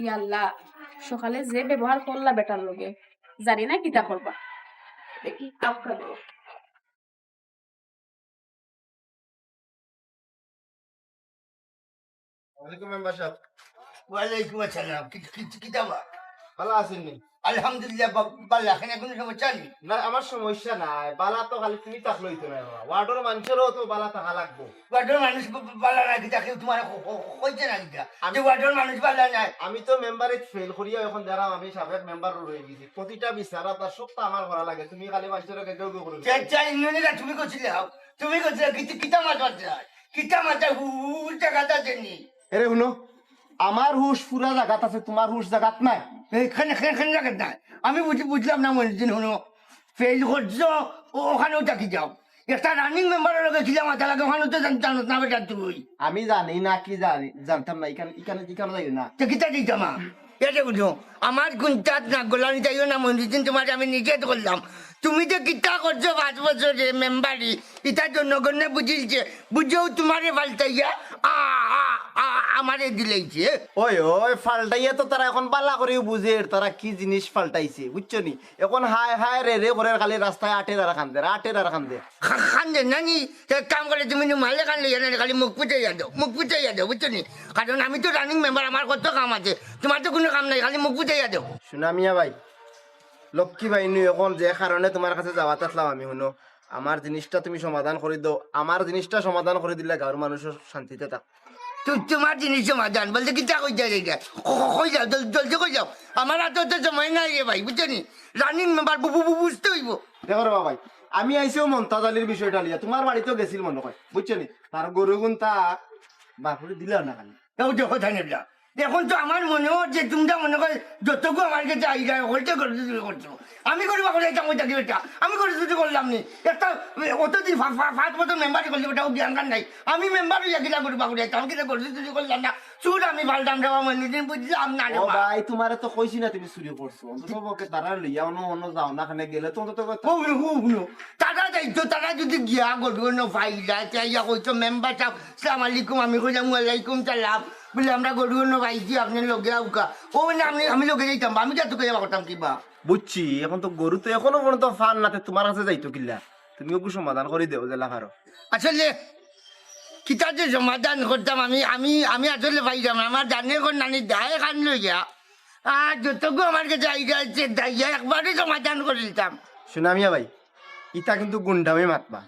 ইয়া আল্লাহ, সকালে যে ব্যবহার করলা বেটার লগে, জানি না কিতা করবা। দেখি, আউক্কা দেও। ওয়ালাইকুম মেম্বার সাব। ওয়ালাইকুম আসসালাম। কি, কি, কি, কিতা বা? ভালা আছইন নি? আলহামদুলিল্লাহ, বা-, ভালা। এখানে কুনু সমস্যা নি? না, আমার সমস্যা নাই। ভালা তো খালি তুমি থাকলে অইতো নায় বাবা। ওয়ার্ডর মানষরও তো ভালা থাকা লাগবো। ওয়ার্ডর মানুষ ব-, ব-, ভালা না কিতা, কেউ তুমারে ক-, ক-, কইছে না কিতা? আমি যে ওয়ার্ডর মানুষ ভালা নায়। আমি তো মেম্বারিত ফেইল করিয়া অখন দেখরাম আমি সাবেক মেম্বার রইগেছি। প্রতিটা বিচার আচার সবতা আমার করা লাগে। তুমি খালি মানষর লগে কেউ কেউ করো। চা, চা, ইউনিয়নে তুমি কইছিলাও। তুমি কইছিলাও, কিতা, কিতা মাত মাতরায়? কিতা মাতরায়? হু-, হু-, হু-, জাগাত আছে নি? এরে হুনো, আমার হুশ পুরা জাগাত আছে, তুমার হুশ জাগাত নাই। এই খান, খান, খান জাগাত নাই। আমি বুঝি-, বুঝলাম না মইনুদ্দিন, হুনো। ফেইল করছো, ও-, ওখানেউ থাকি যাও। একটা রানিং মেম্বারর লগে কিলা মাতা লাগে, ওখানেউ তো জান-, জানোস না বেটা তুই। আমি জানি না কি জানি, জানতাম না, ইখান, ইখান, ইখান যাইও না। তে কিতা দিতাম আ? এই যে বুঝো, আমার কুন্তাত নাক গলানি যাইও না মইনুদ্দিন, তুমারে আমি নিষেধ করলাম। তুমি যে কিতা করছো পাঁচ বছরে মেম্বারি, ইতা জনগণে বুঝিলছে, বুঝেও তুমারে পাল্টাইয়া আ-, আ-, আ-, আমারে দিলাইছে। ওই, ওই, পাল্টাইয়া তো তারা অখন ভালা করিউ বুঝের, তারা কি জিনিস পাল্টাইছে, বুঝছো নি? অখন হায় হায় রে রে করের, খালি রাস্তায় আটের আর কান্দের, আটের আর কান্দের। খা-, কান্দের না নি? এক কাম করো, তুমি নু মালে কান লইয়া না, খালি মুখ ফুটাইয়া দেও, মুখ ফুটাইয়া দেও, বুঝছো নি? কারণ আমি তো রানিং মেম্বার, আমার কত কাম আছে, তুমার তো কুনু কাম নাই, খালি মুখ ফুটাইয়া দেও। সোনা মিয়া ভাই, লক্ষ্মী ভাই নু অখন যে কারণে তুমার কাছে যাওয়াত আছলাম আমি, হুনো, আমার জিনিসটা তুমি সমাধান করি দেও, আমার জিনিসটা সমাধান করি দিলে গাঁওর মানুষও শান্তিতে থাক। তু-, তুমার জিনিস সমাধান বলতে কিতা কইতায় রে? ক-, ক-, কই যাও, জল-, জলদি কই যাও। আমার আতো তো সময় নাই রে ভাই, বুঝছো নি? রানিং মেম্বার বু-, বু-, বু-, বুঝতে অইবো। দেখো রে বাবাই, আমি আইছি অউ মন্তাজ আলীর বিষয়টা লইয়া, তুমার বাড়িত গেছিল মনো কয়, বুঝছো নি? তার গরুগুন তা বাপুরে দিলাও না খালি। তাও দেখো জানি বলা। অখন তো আমার মনে অর যে তুমরা মনে কয় যতগু আমার গেছে আইরা, হকলতে গরু চুরি করছো। আমি গরু বাপুরে যাইতাম ওই থাকি বেটা, আমি গরু চুরি করলাম নি। একটা অতদিন ফা-, ফা-, পাঁচ বছর মেম্বারি করলি বেটা, ও জ্ঞান গান নাই। আমি মেম্বার অইয়া কিলা গরু বাপুরে যাইতাম, আমি কিলা গরু চুরি করলাম না। চুর আমি পাল্টাম রে বাবা, মইনুদ্দিন বুঝলাম না রে ও বা। ভাই, তুমারে তো কইছি না তুমি চুরি করছো। অন্তত পক্ষে তারা লইয়া অনো, অনো যাও না, খানে গেলে তো অন্তত কথা। ও, হুনো, হুনো, হুনো। তারা যাইতো, তারা যদি গিয়া গরু অনো পাইলা, তে আইয়া কইতো, "মেম্বার সাব, সালাম আলাইকুম।" আমি কইলাম, "ওয়ালাইকুম সালাম।" বলে, "আমরা গরু অনো পাইছি, আপনে লগে আউক্কা।" ও না, আমি, আমি লগে যাইতাম, আমি যা তোকে করতাম কিবা? বুঝছি, অখন তো গরু তো অখনো পর্যন্ত পার না, তে তুমার কাছে যাইতো কিলা? তুমি অগু সমাধান করি দেও, যেলা পারো। আসলে কিতা যে সমাধান করতাম আমি, আমি, আমি আসলে পাইরাম না। আমার জানে কোন নানি দায় খান লইয়া। আর যতগু আমার গেছে আইরা আছে, দাইয়া একবারে সমাধান করি দিতাম। সোনা মিয়া ভাই, ইতা কিন্তু গুন্ডামি মাতবা।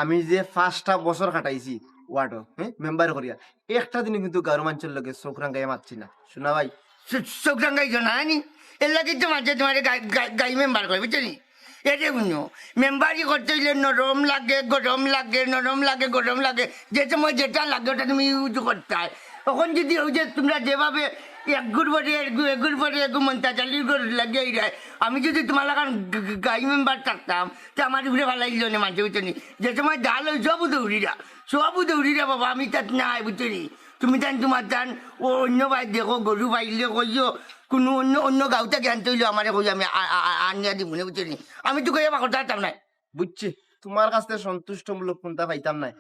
আমি যে পাঁচটা বছর কাটাইছি ওয়ার্ডো, হ্যাঁ, মেম্বার করিয়া, একটা দিনও কিন্তু গাঁওর মানষর লগে চউখ রাঙ্গাইয়া মাতছি না। সোনা ভাই, চো-, চউখ রাঙ্গাইছো না, নি? এর লাগি তো মাঝে তুমারে গাই, গাই, গাই মেম্বার কয়, বুঝছো নি? এরে হুনো, মেম্বারি করতে অইলে নরম লাগে, গরম লাগে, নরম লাগে, গরম লাগে। যে সময় যেটা লাগে, ওটা তুমি ইউজ করতায়। অখন যদি অউ যে তুমরা যেভাবে এগুর পরে এগু, এগুর পরে এগু মন্তাজ আলীর ঘর লাগিয়া আইরায়, আমি যদি তুমার লাখান গ-, গ-, গাই মেম্বার থাকতাম, তে আমার উপরে ফালাই দিলো নে মানষে, বুঝছো নি? যে সময় ডাল অই সবু দৌড়িরা, সবু দৌড়িরা বাবা, আমি তাত নাই, বুঝছো নি? তুমি তান তুমার তান ও অন্য ভাই দেখো, গরু পাইলে কইও, কুনু অন্য, অন্য গাঁও থাকি আনতে অইলেও আমারে কইও, আমি আ-, আ-, আ-, আনিয়া দিমু নে, বুঝছো নি? আমি তো কইয়া বাকরতা পারতাম নায়। বুঝছি, তুমার কাছে সন্তুষ্টমূলক কুন্তা পাইতাম নায়।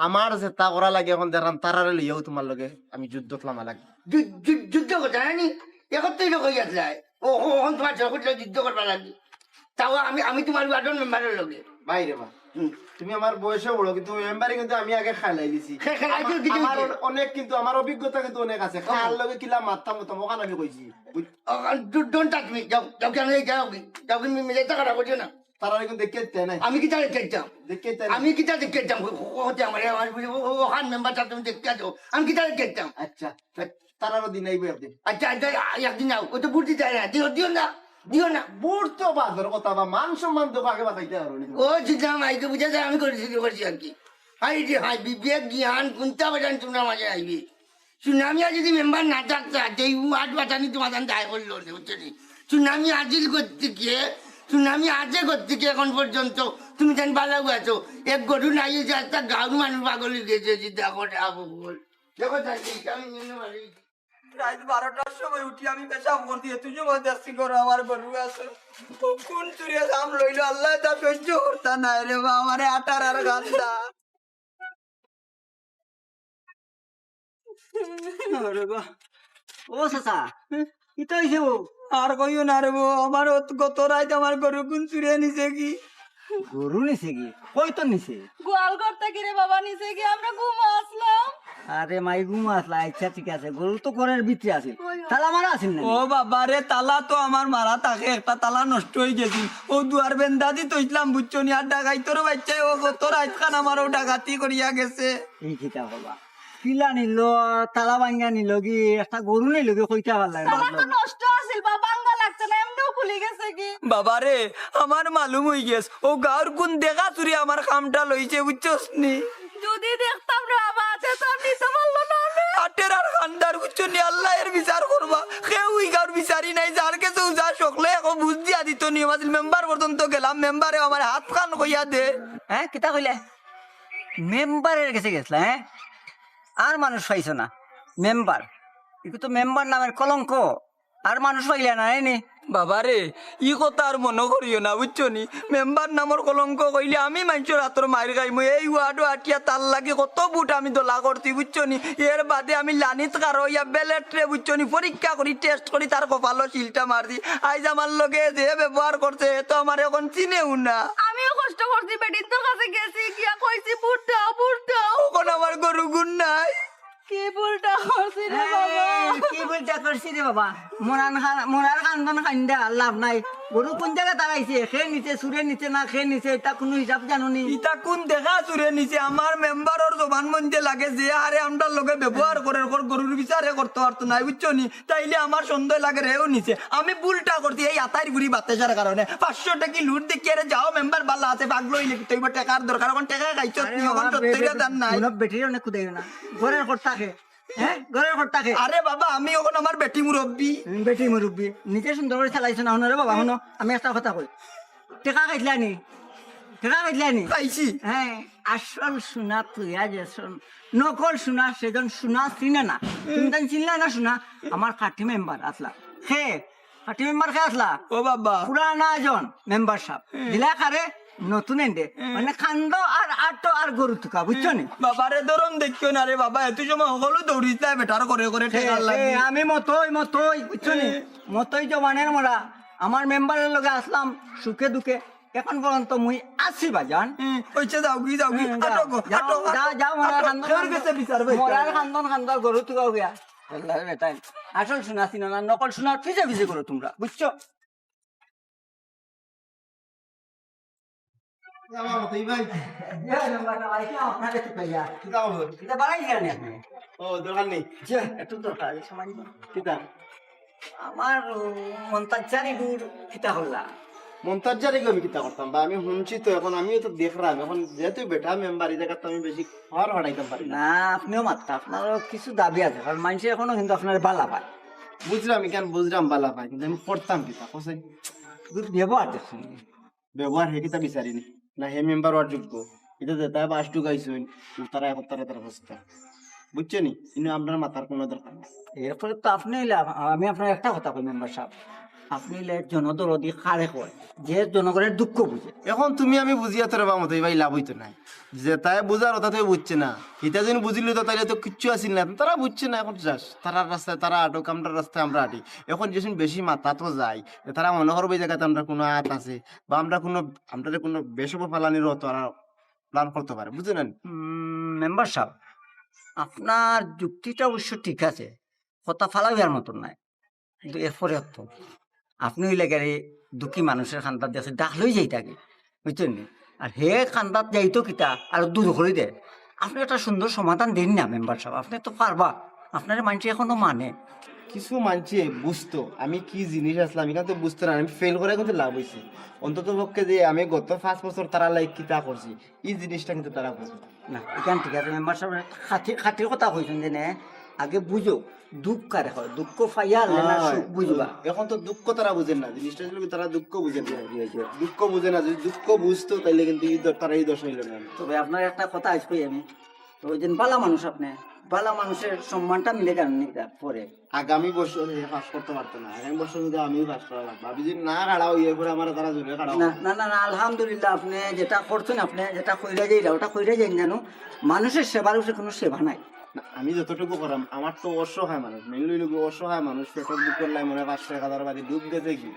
আমার যেতা করা লাগে অখন দেখরাম, তারারে লইয়াউ তুমার লগে আমি যুদ্ধত লামা লাগে। যু-, যু-, যুদ্ধ করতা না নি? একত্রে তো কই আসলায়। ও, ও, অখন তুমার চোখ উঠলো যুদ্ধ করবা লাগি। তাও আমি, আমি তুমার ওয়ার্ডর মেম্বারর লগে। ভাই রে বা, হুম। তুমি আমার বয়সে বড়, কিন্তু মেম্বারি কিন্তু আমি আগে খেলাই দিছি। খে-, খেলাই দিও, দিও, আমার দিও। অনেক, কিন্তু আমার অভিজ্ঞতা কিন্তু অনেক আছে। হুম। কার লগে কিলা মাততাম, মাততাম, অখান আমি কইছি। বুঝ- ও, don't touch me। যাও, যাও, কেনে যাও, যাও, মি-, মিজাজটা খারাপ করিও না। তারা এখন দেখিয়া দিতে নাই। আমি কিতা দেখিয়া দিতাম? দেখিয়া দিতে নাই। আমি কিতা দেখিয়া দিতাম? ও, ও, ও, আমার, আমার, ও, ও, অখান মেম্বার সাব তুমি দেখিয়া দেও। আমি কিতা দেখিয়া দিতাম? আচ্ছা, তারারও দিন আইবো একদিন। আচ্ছা, আচ্ছা, আ-, একদিন আও। ওই তো ভোট দিতে হয় না। দিও, দিও না। দিও না। ভোট তো বাদর কথা বা, মান সম্মান তো আগে বাঁচাইতে পারো নি। ও, জিতলাম, আইতে বুঝা যায়, আমি করেছি, করেছি আর কি। হাই রে হাই, বিবেক, জ্ঞান, কুন্তা বাজান তুমরার মাঝে আইবে। সুনামিয়া যদি মেম্বার না থাকতা, তে এই ওয়ার্ড বাটানি তুমার দায় করলো নে, বুঝছো নি? সুনামি আজিল করতে গিয়ে, সুনামি আজে করতে গিয়ে এখন পর্যন্ত তুমি জানি বালাউ আছো। এক গরু নাই যে একটা গাঁওর মানুষ পাগল অই গেছে, যে দেখো রে আবু বল। দেখো জানি, আমি নিয়ে বাড়ি। রাইত বারোটার সময় উঠি আমি পেশাব করছি, এত সময় দেখছি ঘরো আমার গরু আছে। ও কোন চুরে দাম লইলো, আল্লাহ তা সহ্য করতা নাই রে বা, আমারে আটার আর গান্দা। আরে বা, ও চাচা, কিতা অইছে ও? আর কইও না রে বো, আমার অত-, গত রাইত আমার গরু কোন চুরে নিছে কি? গরু নিছে কি? কই তো নিছে? গোয়াল ঘর থাকি রে বাবা নিছে কি? আমরা ঘুমো আছলাম। আরে মাই, ঘুমো আছলা, আচ্ছা ঠিক আছে, গরু তো ঘরর ভিতরে আছিল, ওই, ওই। তালা মারা আছিল না? ও বাবা রে, তালা তো আমার মারা থাকে, একটা তালা নষ্ট অই গেছিল, ও দুয়ার বেন্দা দি থইছলাম, বুঝছো নি? আর ডাকাইতর বাইচ্চায় ও গত রাইত খান আমার ও ডাকাতি করিয়া গেছে। এই কিতা বাবা, কিলা নিল, তালা ভাঙ্গা নিল কি, একটা গরু নিল কি, কইতা পারলাম না। তালা তো নষ্ট আছিল বা, ভাঙ্গা লাগছে না, এমনেউ খুলি গেছে কি? বাবা রে, আমার মালুম অই গেছ, ও গাঁওর কোন দেখা চুরে আমার কামটা লইছে, বুঝছস নি? যদি দেখতাম রে বাবা, তে তো আর নিতে পারলো না রে। আটের আর খান্দার, বুঝছো নি? আল্লায় এর বিচার করবা। কেউ ই গাঁওর বিচারি নাই, যার গেছেউ যা সকলে এখন বুঝ দিয়া দিত নিয়ম আছিল। মেম্বার পর্যন্ত গেলাম, মেম্বারে আমার হাত খান কইয়া দে। হ্যাঁ, কিতা কইলে? মেম্বারের গেছে গেছলা, হ্যাঁ? আর মানুষ পাইছো না, মেম্বার। ইগু তো মেম্বার নামের কলঙ্ক, আর মানুষ পাইলা না, এনি। বাবা রে, ই কথা আর মনো করিও না, বুঝছো নি? মেম্বার নামর কলঙ্ক কইলে আমি মাইনষর আতর মাইর খাইমু। এই ওয়ার্ডো আটিয়া তার লাগি কত ভোট আমি দলা করছি, বুঝছো নি? এর বাদে আমি লানিত খাড়া অইয়া ব্যালটরে, বুঝছো নি, পরীক্ষা করি, টেস্ট করি, তার কপালো সিলটা মারছি। আইজ আমার লগে যে ব্যবহার করছে, এ তো আমার এখন চিনেউ না। আমিও কষ্ট করছি, বেটিন্তর কাছে গেছি, গিয়া কইছি, "ভোট দাও, ভোট দাও।" অখন আমার গরু গুন নাই। কি ভুলটা করছি রে বাবা? এই, কি ভুলটা করছি রে বাবা? মরার কান-, মরার কান্দন কান্দা লাভ নাই। গরু কোন জাগাত হারাইছে, কে নিছে, চুরে নিছে না কে নিছে, ইতা কুনু হিসাব জানো নি? ইতা কুন দেখা চুরে নিছে? আমার মেম্বারর জবান মধ্যে লাগে যে হারে আমরার লগে ব্যবহার করের, অখন গরুর বিচার হে করতো পারতো নায়, বুঝছো নি? তাইলে আমার সন্দেহ লাগের হেউ নিছে। আমি ভুলটা করছি এই আতাইর গুড়ি বাতাসর কারণে। পাঁচশো টেকি লুট দেখিয়া রে যাও মেম্বার বালা আছে, পাগল অইলে কিতা অইবো, টেকার দরকার, অখন টেকা খাইছত নি, অখন সত্তইর হাজার নাই। বেটির অনেক খুদাই না। ঘরর কর্তা কে? হ্যাঁ? ঘরর কর্তা কে? আরে বাবা, আমি অখন আমার বেটি মুরব্বি। হুম, বেটি মুরব্বি। নিজে সুন্দর করি চালাইছো না, হুনো রে বাবা, হুনো, আমি একটা কথা কই। টেকা খাইছলা নি? টেকা খাইছলা নি? খাইছি। হ্যাঁ, আসল সোনা তুই আজ আসল, নকল সোনা সেজন সোনা চিনে না। তুমি তাই চিনলা না সোনা? আমার খাঁটি মেম্বার আছলা। কে? খাঁটি মেম্বার কে আছলা? ও বাবা। পুরানা জন মেম্বার সাব। হুম। দিলা কারে? নতুন এন্ডে। হুম। মানে কান্দো আর আটো আর গরু তুকা, বুঝছো নি? বাবারে ধরন দেখিও না রে বাবা, এত সময় হকলউ দৌড়িতা বেটার ঘরে ঘরে হে, টেকার লাগি। হে, আমি মতই, মতই, বুঝছো নি? হুম। মতই জবানের মরা। আমার মেম্বারর লগে আছলাম সুখে দুঃখে। অখন পর্যন্ত মুই আছি বাজান। হুম, অইছে, যাওগি, যাওগি। হুম, যাও, আটো গো, যাও, আটো, যাও, আটো, যাও, মরার আটো। কান্দন, কেউর কান্দন, গেছে বিচার পাইতা মরার না। কান্দন, কান্দন, গরু তুকাও গিয়া। আল্লাহর বেটাইন। আসল সোনা চিনো না, নকল সোনার পিছে পিছে করো তুমরা, বুঝছো? আমার মতো, এই ভাই। ইয়া, নাম্বার না, ভাই, কি আপনারে তো কইয়া? কিতা খবর? ইটা বাড়াই দিলেন আপনি। ও, দরকার নেই। জি, একটু দরকার, এই সময় নিব। কিতা? আমার, ও, মন্তাজ জারিগুর কিতা হল্লা? মন্তাজ জারিগু আমি কিতা করতাম বা? আমি হুনছি তো, অখন আমিও তো দেখরাম। অখন যেহেতু বেটা মেম্বার, ই জাগাত তো আমি বেশি খবর বাড়াইতাম পারি না। না, আপনিও মাততা, আপনারও কিছু দাবি আছে, কারণ মাইনষে অখনো কিন্তু আপনারে বালা পায়। বুঝরাম, ইখান বুঝরাম বালা পায়, কিন্তু আমি করতাম কিতা, কও চাই? ব্যবহার দেখছইন। ব্যবহার হে কিতা বিচারি নি? না হে মেম্বার অওয়ার যোগ্য? ইতা যেতা বাস ঢুকাইছইন, তারা এখন তারা তারা হস্তা। বুঝছো নি? ইনো আপনার মাতার কুনু দরকার নাই। এরপরে তো আপনি অইলা, আমি আপনার একটা কথা কই মেম্বার সাব। আপনি অইলে জনদরদি কারে কয়, যে জনগণের দুঃখ বুঝে। এখন তুমি আমি বুঝিয়া তো রে বা মতই ভাই লাভ অইতো নায়। যেতায় বুঝার অতা তো বুঝছে না। ইতা যদি বুঝিলিতো তাইলে তো কিচ্ছু আছিল না। তারা বুঝছে না, এখন যাস। তারার রাস্তায় তারা আটুক, আমরার রাস্তায় আমরা আটি। এখন যেসিন বেশি মাতাত যায়, তারা মনে করবো এই জাগাত আমরার কুনু আত আছে, বা আমরা কুনু, আমরারে কুনু বেশব ফালানির অতো আর plan করতো পারে, বুঝছইন নি? উম, মেম্বার সাব, আপনার যুক্তিটা অবশ্য ঠিক আছে, কথা ফালাইবার মতন নায়, কিন্তু এরপরে তো আপনি অইলে গেলে দুঃখী মানুষের কান্দাত দেখছি ডাক লই যাইতা গি, বুঝছইন নি? আর হে কান্দাত যাইতো কিতা আর দূর করি দে। আপনি একটা সুন্দর সমাধান দেইন না মেম্বার সাব, আপনি তো পারবা, আপনারে মানষে এখনো মানে। কিছু মানষে বুঝতো আমি কি জিনিস আছলাম, ইখান তো বুঝতো না, আমি fail করায় কিন্তু লাভ অইছে। অন্তত পক্ষে যে আমি গত পাঁচ বছর তারার লাগি কিতা করছি, ই জিনিসটা কিন্তু তারা বুঝে না। না, ইখান ঠিক আছে, মেম্বার সাব খাটি-, খাটির কথা কইছইন যে নে, আগে বুঝো, দুঃখ কারে কয়, দুঃখ পাইয়া হারলে না সুখ বুঝবা। এখন তো দুঃখ তারা বুঝের না, জিনিসটা ছিল কি তারা দুঃখ বুঝের না। দুঃখ বুঝে না, যদি দুঃখ বুঝতো তাইলে কিন্তু ই দ-, তারা ই দশা অইলো না। তবে আপনার একটা কথা আইজ কই আমি, তো ওই দিন বালা মানুষ আপনি, বালা মানুষের সম্মানটা মিলে কেন নিতা পরে? আগামী বছর হে পাস করতে পারতো না, আগামী বছর যদি আমিও পাস করা লাগবে, আমি যদি না খাড়া অই, এরপরে আমার তারা জোরে খাড়া না, না, না, না, আলহামদুলিল্লাহ, আপনি যেটা করছেন, আপনি যেটা কইরা যাইরা, ওটা কইরা যাইন জানো, মানুষের সেবার উপরে কোনো সেবা নাই। না, আমি যতটুকু করাম, আমার তো অসহায় মানুষ, mainly লোক অসহায় মানুষ, পেটর ভুকর লাই মনে হয় পাঁচশো এক হাজার বাড়ি ডুব গেছে কি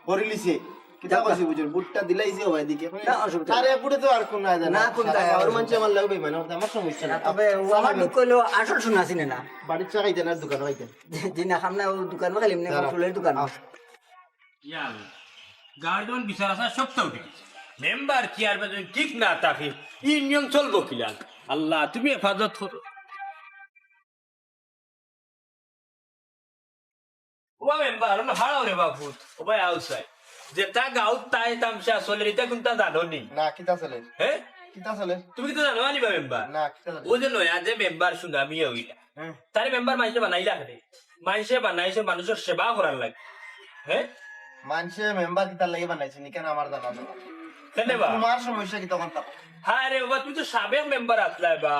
করিলিছে, কিতা যাক। কইছি বুঝুন, ভুট্টা দিলাইছে ও ভাই দিকে। না, অসুবিধা তার নাই। এ ভুটে তো আর কোন আয় না, না, কোন সারা যায়, গাঁওর অসুবিধা মানুষ আমার লাগে বেইমান, আমার সমস্যা না, নাই। তবে ও আমার আমি দুঃখ হইলো আসল শোনা চিনে না। বাড়ির চা খাইতে না, দোকানে খাইতে? জি, জি না, খাম না, ও দোকানও খাইলাম না, দাঁড়া। ফুলের দোকান। আও। ইয়া আল্লাহ, গার্ডন বিচার আছে, সবটা উঠে গেছে। মেম্বার চেয়ারম্যান যদি ঠিক না থাকে, ইউনিয়ন চলবো কিলা? আল্লাহ, তুমি হেফাজত করো। ও মেম্বার, অনো হারাও রে বাবু। ও ভাই, আউসাই। যেটা গাঁওত তাই তামশা চলের, ইটা কুনটা জানো নি? না, কিতা চলের? হ্যাঁ? কিতা চলের? তুমি কিতা জানো নি বা মেম্বার? না, কিতা চলের? ও যে নয়া যে মেম্বার সুনামি অইলা। হ্যাঁ। তারে মেম্বার মানষে বানাইলা কেনে? মানষে বানাইছে মানুষর সেবা করার লাগি। হ্যাঁ? মানষে মেম্বার কিতার লাগি বানাইছে নি? কেন আমার জানা জানা। কেনে বা? তোমার সমস্যা কিতা কোনটা? হায় রে বাবা, তুমি তো সাবেক মেম্বার আছলায় বা।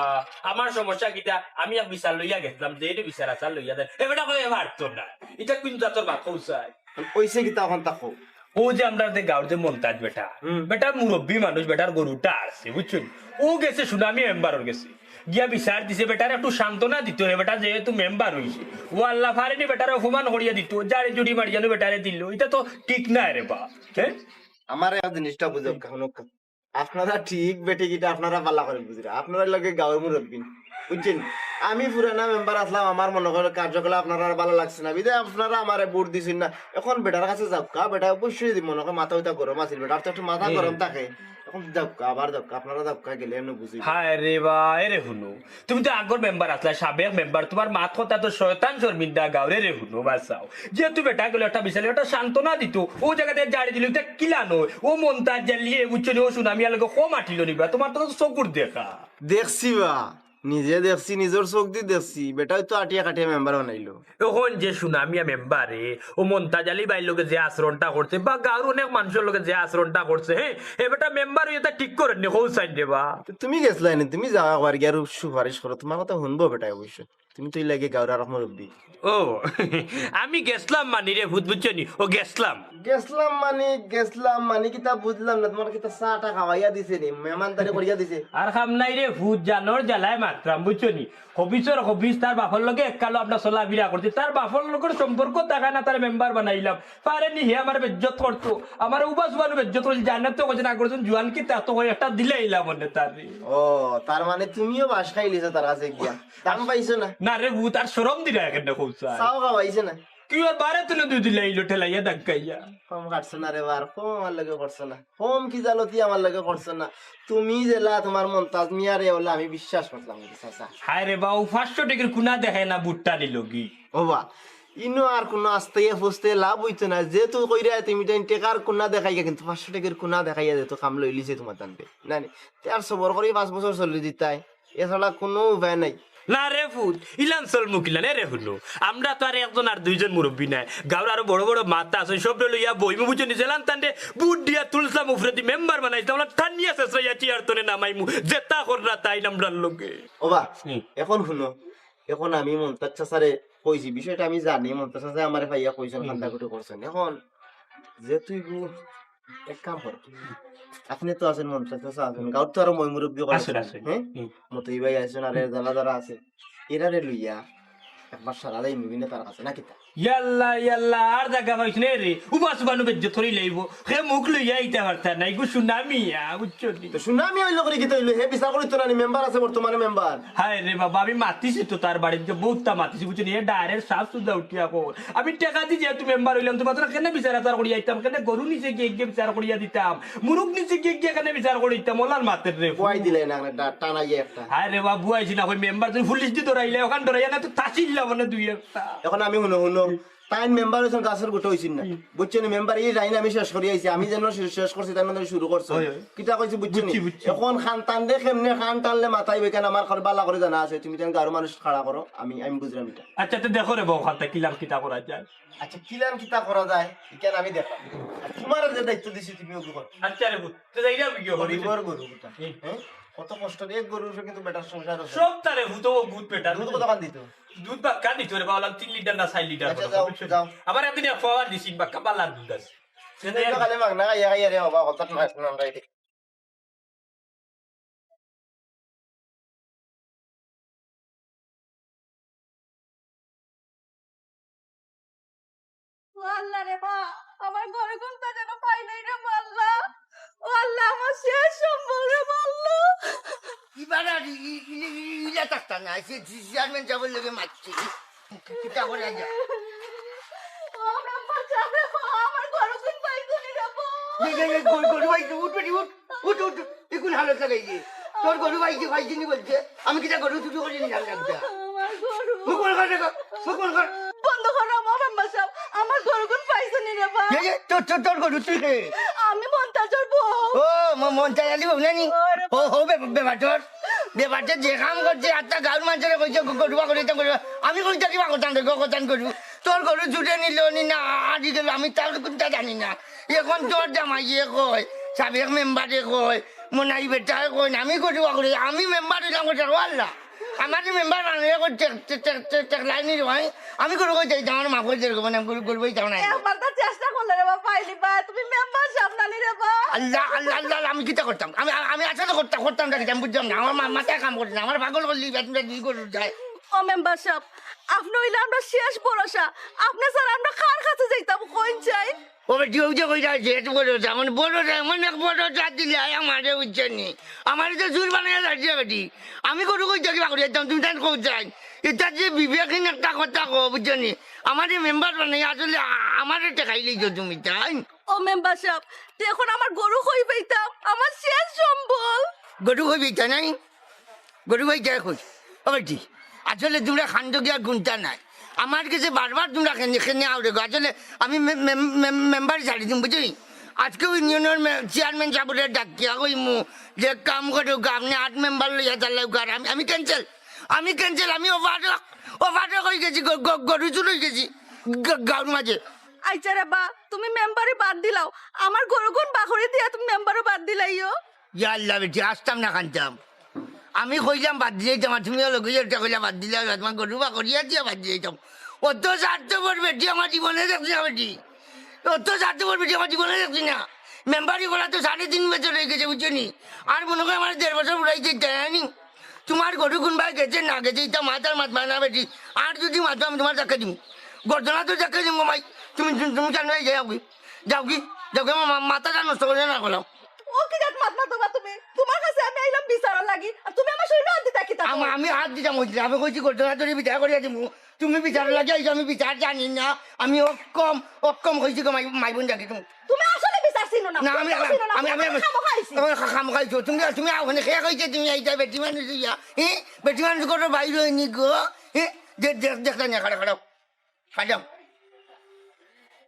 আমার সমস্যা কিতা? আমি এক বিচার লইয়া গেছলাম, যে এটা বিচার আচার লইয়া দেন। এ বেটা কই পারতো না। ইটা কুন জাতর বাপ কউসাই? কইছে কিতা কোনটা কও? ও যে আমরার যে গাঁওর যে মন্তাজ বেটা, হুম। বেটা মুরব্বি মানুষ, বেটার গরুটা আছে, বুঝছো নি? ও গেছে সুনামি মেম্বারর গেছে। গিয়া বিচার দিছে, বেটারে একটু সান্ত্বনা দিতো, হে বেটা যেহেতু মেম্বার অইছে। ও আল্লাহ পারেনি বেটারে অপমান করিয়া দিতো, জাড়ি জুড়ি মারিয়া নু বেটারে দিলো। ইটা তো ঠিক নায় রে বা। হ্যাঁ? আমার এক জিনিসটা বুঝো, হুম। কারণ আপনারা ঠিক বেঠিক ইটা আপনারা বালা করি বুঝরা। আপনারার লগে গাঁওর মুরব্বি, বুঝছইন? আমি পুরানা মেম্বার আছলাম, আমার মনে করো কার্যকলাপ আপনারার বালা লাগছে না, বিধায় আপনারা আমারে ভোট দিছইন না। এখন বেটার কাছে যাউক্কা, বেটা অবশ্যই যদি মনে করে মাথা উতা গরম আছিল, বেটার তো একটু মাথা হুম। গরম থাকে। এখন যাউক্কা, আবার যাউক্কা, আপনারা যাউক্কা গেলে এমনে বুঝি। হায় রে বা, এরে হুনো, তুমি তো আগর মেম্বার আছলায়, সাবেক মেম্বার, তোমার মাত কথা তো শয়তান শর্মিন্দা গাঁওর, এরে হুনো, বাঁচাও। যেহেতু বেটা গেলো একটা বিচার, একটা সান্ত্বনা দিতো, ও জাগাত জাড়ি দিলো, ইটা কিলা নয়, ও মন্তাজ জালিয়ে, বুঝছো নি, ও সুনামিয়ার লগে কম আটিলো নি বা, তোমার তো চকুর দেখা। দেখছি বা, নিজে দেখছি, নিজর চোখ দি দেখছি, বেটায় তো আটিয়া কাটিয়া মেম্বার বানাইলো। এখন যে সুনামিয়া মেম্বারে, ও মন্তাজ আলী ভাইর লগে যে আচরণটা করছে, বা গাঁওর অনেক মানষর লগে যে আচরণটা করছে, হ্যাঁ, এ বেটা মেম্বার অইয়া তা ঠিক করের নি, কউসাইন রে বা। তো তুমি গেছলায় নি, তুমি যাও একবার গিয়া আরো সুপারিশ করো, তোমার কথা হুনবো বেটায় অবশ্য। তুমি তো ইলাগে গাঁওর আরক মুরব্বি। ও, আমি গেছলাম মানি রে পুত, বুঝছো নি? ও গেছলাম। গেছলাম মানি, গেছলাম মানি কিতা বুঝলাম না, তোমার কিতা চা টা খাওয়াইয়া দিছে নি, মেহমানদারি করিয়া দিছে? আর কাম নাই রে পুত, জানর জ্বালায় মাতরাম, বুঝছো নি? হবিছর হবিছ, তার বাপর লগে এককালো আমরা চলাফিরা করছি, তার বাপর লগর সম্পর্ক থাকায় না তারে মেম্বার বানাইলাম। পারেনি হে আমারে বেইজ্জত করতো, আমারে উবাস উবানু বেইজ্জত করছে, জান্নাত তো করছে না করছে, জুয়ান কি তা তো হয় একটা দিলাইলাম অনে তারে। ও, তার মানে তুমিও বাঁশ খাইলিছো তার কাছে গিয়া। দাম পাইছো না? না রে পুত, আর শরম দিরা কেনে কউসাই? চাও খাওয়াইছে না? তুই আর বারে তুলে দুই দিলে ইলো ঠেলাইয়া ধাক্কাইয়া। কম কাটছো না রে বার, কম আমার লগে করছো না। কম কি জালতি আমার লগে করছো না। তুমি যেলা তোমার মন্তাজ মিয়ারে ওলা আমি বিশ্বাস করলাম রে চাচা। হায় রে বা, ও পাঁচশো টেকার কুনা দেখায় না ভুট্টা নিল কি? ও বা, ইনো আর কুনু আস্তাইয়া ফুস্তাইয়া লাভ অইতো না। যেহেতু কইরায় তুমি তাইন টেকার কুনা দেখাইয়া, কিন্তু পাঁচশো টেকার কুনা দেখাইয়া যেহেতু কাম লইলিছে তোমার তানতে। না নি? তে আর সবর করি পাঁচ বছর চলি দিতায়। এছাড়া কুনু উপায় নাই। না রে পুত, ইলান চলমু কিলান, এরে হুনো। আমরা তো আর একজন আর দুইজন মুরব্বি নায়। গাঁওর আরো বড় বড় মাথা আছে, সবরে লইয়া বইমু বুঝছো নি? যেলান তানরে ভুট দিয়া তুলছলাম, উপরেদি মেম্বার বানাইছলাম, ওলা টানিয়া শেষরাইয়া চেয়ার তনে নামাইমু। যেতা কররা তাইন আমরার লগে। ও বা, হুম। এখন হুনো, এখন আমি মন্তাজ চাচারে কইছি, বিষয়টা আমি জানি, মন্তাজ চাচায় আমারে পাইয়া কইছইন, হুম। কান্দাকুটি করছইন। এখন যেহেতু এগু এক কাম করো, আপনে তো আছইন, মন্ত্রী চাচা আছইন, গাউত তো আরো ময়-মুরব্বি অকল আছইন, আছইন। হ্যাঁ? হুম। মতই ভাই আছইন, আর এর যারা যারা আছে, এরারে লইয়া একবার সারা যাইমু নে তার কাছে, না কিতা? ইয়াল্লা, ইয়াল্লা, আর জাগা পাইছ নে রে। উবা সুবানু বেইজ্জত করি লাইবো। হে মুখ লইয়া আইতা পারতা না, এগু সুনামিয়া, বুঝছো নি? তো সুনামি অইলো করি কিতা অইলো? হে বিচার করিতো না নি, মেম্বার আছে বর্তমানে মেম্বার। হায় রে বাবা, আমি মাতিছি তো তার বাড়িত, বউততা মাতিছি, বুঝছো নি? হে direct সাফ সুজা উঠিয়া কর। আমি টেকা দি যেহেতু মেম্বার অইলাম, তুমার কেনে বিচার আচার করিয়া দিতাম, কেনে গরু নিচে গিয়া গিয়া বিচার করিয়া দিতাম, মুরুগ নিচে গিয়া গিয়া কেনে বিচার করিয়া দিতাম, ওলার মাতের রে। বুয়াই দিলে না, না, টা-, টানাইয়া একটা। হায় রে বাবা, বুয়াইছি না, কই মেম্বার তুমি পুলিশ দি ধরাইলে, ওখান ধরাইয়া না তো তাসিল্লা মানে দুই একটা। এখন আমি হুনো, হুনো, তাইন মেম্বার অইছইন, গাছর গুটা অইছইন না। হুম। বুঝছো নি, মেম্বার ই লাইন আমি শেষ করি আইছি, আমি যেন শে-, শেষ করছি, তাইন মানে শুরু করছো। হয়, হয়। কিতা কইছি বুঝছো নি? বুঝছি, বুঝছি। এখন খান টানলে কেমনে, খান টানলে মাথায় বইখান আমার করে বালা করে জানা আছে, তুমি তাইন গাউর মানুষ খাড়া করো, আমি, আমি বুঝলাম এটা। আচ্ছা, তো দেখো রে বাবা, খানটা কিলাম কিতা করা যায়। আচ্ছা, কিলাম কিতা করা যায়, ইখান আমি দেখলাম। আর তুমার যে দায়িত্ব দিছি, তুমি ওগু করো। আচ্ছা রে পুত, তো যাই না, আমি গিয়ে হরি গরিবর গরু গুটা। হুম। হ্যাঁ? কত কষ্ট রে, এক গরুর উপরে কিন্তু বেটার সংসার আছে। সব তারে হুতো ও গুদ বেটার। দুধ কতখান দিত? দুধ বাক্কা দিত রে বাবা, তিন লিটার না চার লিটার আচ্ছা, করে যাও, হবে। যাও। আবার একদিন এক পাওয়ার দিছি, বাক্কা বালা দুধ আছে। সেদিন তো খালি মাগনা খাইয়া খাইয়া রে বাবা, কত মাস না খাইতে। ও আল্লাহ রে বা, আমার ঘরে কোনটা যেন পাই নাই রে বা আল্লাহ। ও আল্লাহ, আমার শেষ সম্বল রে বা আল্লাহ। ইবার আর ই-, ই-, ই-, ইলা থাকতা না, সে চে-, চেয়ারম্যান সাবর লগে মাতছি। কি-, কিতা করা যায়? ও মেম্বার সাব রে বা, আমার ঘরে কোন পাই করি রে বা। এই, এই, এই, গরু, গরু ভাই, উঠ বেটি, উঠ, উঠ, উঠ, উঠ। ইগুন হালত লাগাইলি। তোর গরু পাইছি, পাইছি নি বলছে। আমি কিতা গরু চুরি করি নিলাম না কিতা? আমার গরু। মুখ বন্ধ কর, দেখো, মুখ বন্ধ কর। বন্ধ করো, আমার মেম্বার সাব। আমার গরু কোন পাইছো নি রে বা? এই যে, তোর, তোর, তোর গরু তুই কে? আমি মন্তাজর বউ। ও, ম-, মন্তাজ আলী বউ না নি? ওরে ও, হো, বে-, বেবাটর। বেবাটে যে কাম করছে, আত্তা গাউর মানষরে কইছে, গ-, গরু বা করি, ইতা করি। আমি কই থাকি বা করতাম রে, গ-, করতাম গরু। তোর গরু চুরে নিল নি না, আড়ি গেল, আমি তার কোনটা জানি না। এখন তোর জামাইয়ে কয়, সাবেক মেম্বারে কয়, মনাই বেটায় কয়, আমি করি বা করি, আমি মেম্বার অইলাম করি, ও আল্লাহ। আমার যে মেম্বার বানাইয়া করি, টেক-, টেক-, টেক-, টেক-, টেক লাইনি রে ভাই। আমি গরু কই যাইতাম, আমার মাফ করি দে রে, মানে আমি গরু, গরু পাইতাম না। একবার তো চেষ্টা করলে রে বাবা, পাইলি বা, তুমি মেম্বার সাব না নি রে বা। আল্লাহ, আল্লাহ, আল্লাহ, আল্লাহ, আমি কিতা করতাম? আমি, আমি আসলে করতাম, করতাম না কিতা, আমি বুঝলাম না। আমার মা-, মাথায় কাম করে না, আমার পাগল করলি, বেতনটা দুই গরু যায়। ও মেম্বার সাব, আপনে অইলা আমরা শেষ ভরসা, আপনে ছাড়া আমরা কার কাছে যাইতাম, কইন চাই? ও বেটি, ওই যে কইরা যে এত বড় চা, মানে বড় চা, এমন এক বড় চা দিলে আয় আমারে, বুঝছো নি? আমারে তো চুর বানাইয়া যাইছে বেটি। আমি গরু কই থাকি বা করি যাইতাম, তুমি তাইন কও চাই। ইতা যে বিবেকহীন একটা কথা কও, বুঝছো নি? আমারে মেম্বার বানাই আসলে আ-, আমারে ঠেকাই লইছো তুমি, তাই? ও মেম্বার সাব, তে এখন আমার গরু কই পাইতাম? আমার শেষ সম্বল। গরু কই পাইতা নাই? গরু ভাই যাই কই, ও বেটি, আসলে তোমরা খান্দ গিয়া গুনতা নাই। আমার গেছে বারবার তোমরা খেনে, খেনে আও রে গো। আসলে আমি মে-, মে-, মে-, মেম্বার ছাড়ি দিমু, বুঝছো নি? আজকেউ ইউনিয়নর মে-, চেয়ারম্যান সাবরে ডাকিয়া কইমু যে কাম করউক্কা, আপনে আট মেম্বার লইয়া চালাউক্কা, আর আমি, আমি cancel, আমি cancel, আমি ওভারটেক, ওভারটেক অই গেছি, গ-, গ-, গরু চুর অই গেছি গা-, গাউর মাঝে। আইচ্ছা রে বা, তুমি মেম্বারি বাদ দিলাও, আমার গরুগুন বাকরি দিয়া তুমি মেম্বারও বাদ দিলাইও। ইয়া আল্লাহ বেটি, আসতাম না খানতাম। আমি কইলাম বাদ দিলাইতাম, আর তুমিও লগে একটা কইলা বাদ দিলাও, তোমার গরু বাকরিয়া দিয়া বাদ দিলাইতাম। অত স্বার্থপর বেটি আমার জীবনে দেখছি না বেটি। অত স্বার্থপর বেটি আমার জীবনে দেখছি না। মেম্বারি করা তো সাড়ে তিন বছর অই গেছে, বুঝছো নি? আর মনো কয় আমার দেড় বছর পুরাই যাইতে হয়নি। তোমার গরু কোনবায় গেছে না গেছে, ইতা মাতার মাত মানা বেটি। আর যদি মাতো আমি তোমার ধাক্কা দিমু। গর্দনা তো ধাক্কা দিমু গো মাই। তুমি, তুমি, তুমি জানো এই যাও কি? যাও কি? যাও কি? আমার মা-, মাথাটা নষ্ট করে না করলাম। ও কি জাত মাত মাতো বা তুমি? তোমার কাছে আমি আইলাম বিচারর লাগি, আর তুমি আমার শরীরে হাত দিতা কিতা? আমা-, আমি হাত দিতাম কইছি, আমি কইছি গর্দনা ধরি বিদায় করিয়া দিমু। তুমি বিচারর লাগি আইছো, আমি বিচার জানি না। আমি অক্ষম, অক্ষম কইছি গো মাই, মাই বোন ডাকি তুমি। তুমি আসলে বিচার চিনো না, না, আমি, চিনো না, আমি, আমি, আমি খামোখা আইছি। আমি খা-, খামোখা আইছো। তুমি, তুমি আও, মানে, খেয়া কইছে তুমি আইতা বেটি মানুষ ইয়া। হি? বেটি মানুষ করো বাইরে হইনি গো। হি? দে-, দে-, দেখলে না, খাড়া, খাড়া। খাড়া।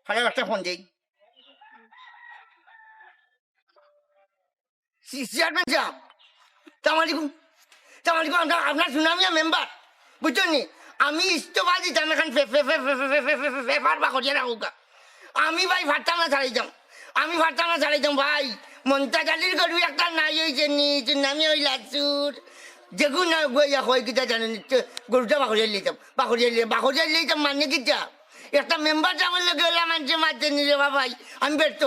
খাড়া, একটা ফোন দেই। চে-, চেয়ারম্যান সাব, সালাম আলাইকুম। সালাম আলাইকুম, আমরা, আপনার সুনামিয়া মেম্বার, বুঝছেন নি? আমি ইস্তফা দিতাম, এখন পে-, পে-, পেপার বা করিয়া রাখুকা। আমি ভাই পারতাম না ছাড়াইতাম, আমি পারতাম না ছাড়াইতাম ভাই। মন্তাজ আলীর গরু একটা নাই হইছে নি, সুনামি হইলা চুর। যেগুন না গইয়া হয় কিতা জানেন, গরুটা বাকরিয়া লইতাম, বাকরিয়া লইয়া, বাকরিয়া লইতাম মানে কিতা? একটা মেম্বার সাবর লগে অলা মানষে মাতইন নি রে বাবাই। আমি ব্যর্থ,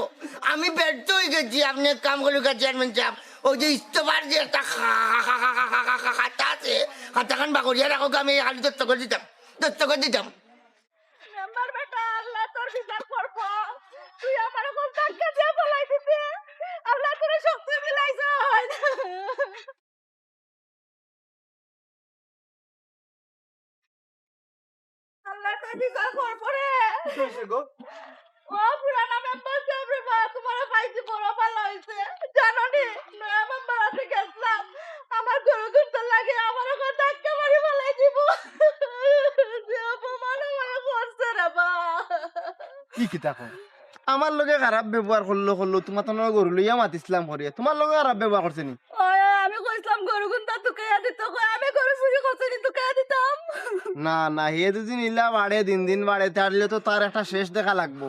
আমি ব্যর্থ অইগেছি। আপনে এক কাম করুক্কা চেয়ারম্যান সাব, অউ যে ইস্তফার যে একটা খা-, খা-, খা-, খা-, খা-, খা-, খাতা আছে, খাতাখান বার করিয়া রাখউক্কা, আমি খালি দস্তখত দিতাম, দস্তখত দিতাম। মেম্বার বেটা, আল্লায় তোর বিচার করবো। তুই আমারে অখন ধাক্কা দিয়া ফালাই দিতে, আল্লায় তোরে শক্তি দিলাইছইন। আল্লায় তোর বিচার করবো রে। কি হইছে গো? ও পুরানা মেম্বার সাব রে বা, তুমারে পাইছি বড় ভালা অইছে। জানো নি, নয়া মেম্বার আছে গেছলাম, আমার গরু গুনতার লাগি আমারে অখন ধাক্কা মারি ফালাই দিবো। যে অপমান আমারে করছে রে বা। কি কিতা কও? আমার লগে খারাপ ব্যবহার করলো, করলো, তুমার তো নয় গরু লইয়া মাতিছলাম করিয়া, তুমার লগে খারাপ ব্যবহার করছে নি? ওই, ওই, আমি কইছলাম গরু গুনতা তুকাইয়া দিত, কই আমি গরু চুরি করছি নি তুকাইয়া দিতাম? না, না, হে দুদিন ইলা বাড়ে, দিন দিন বাড়ে, তার তো তার একটা শেষ দেখা লাগবো,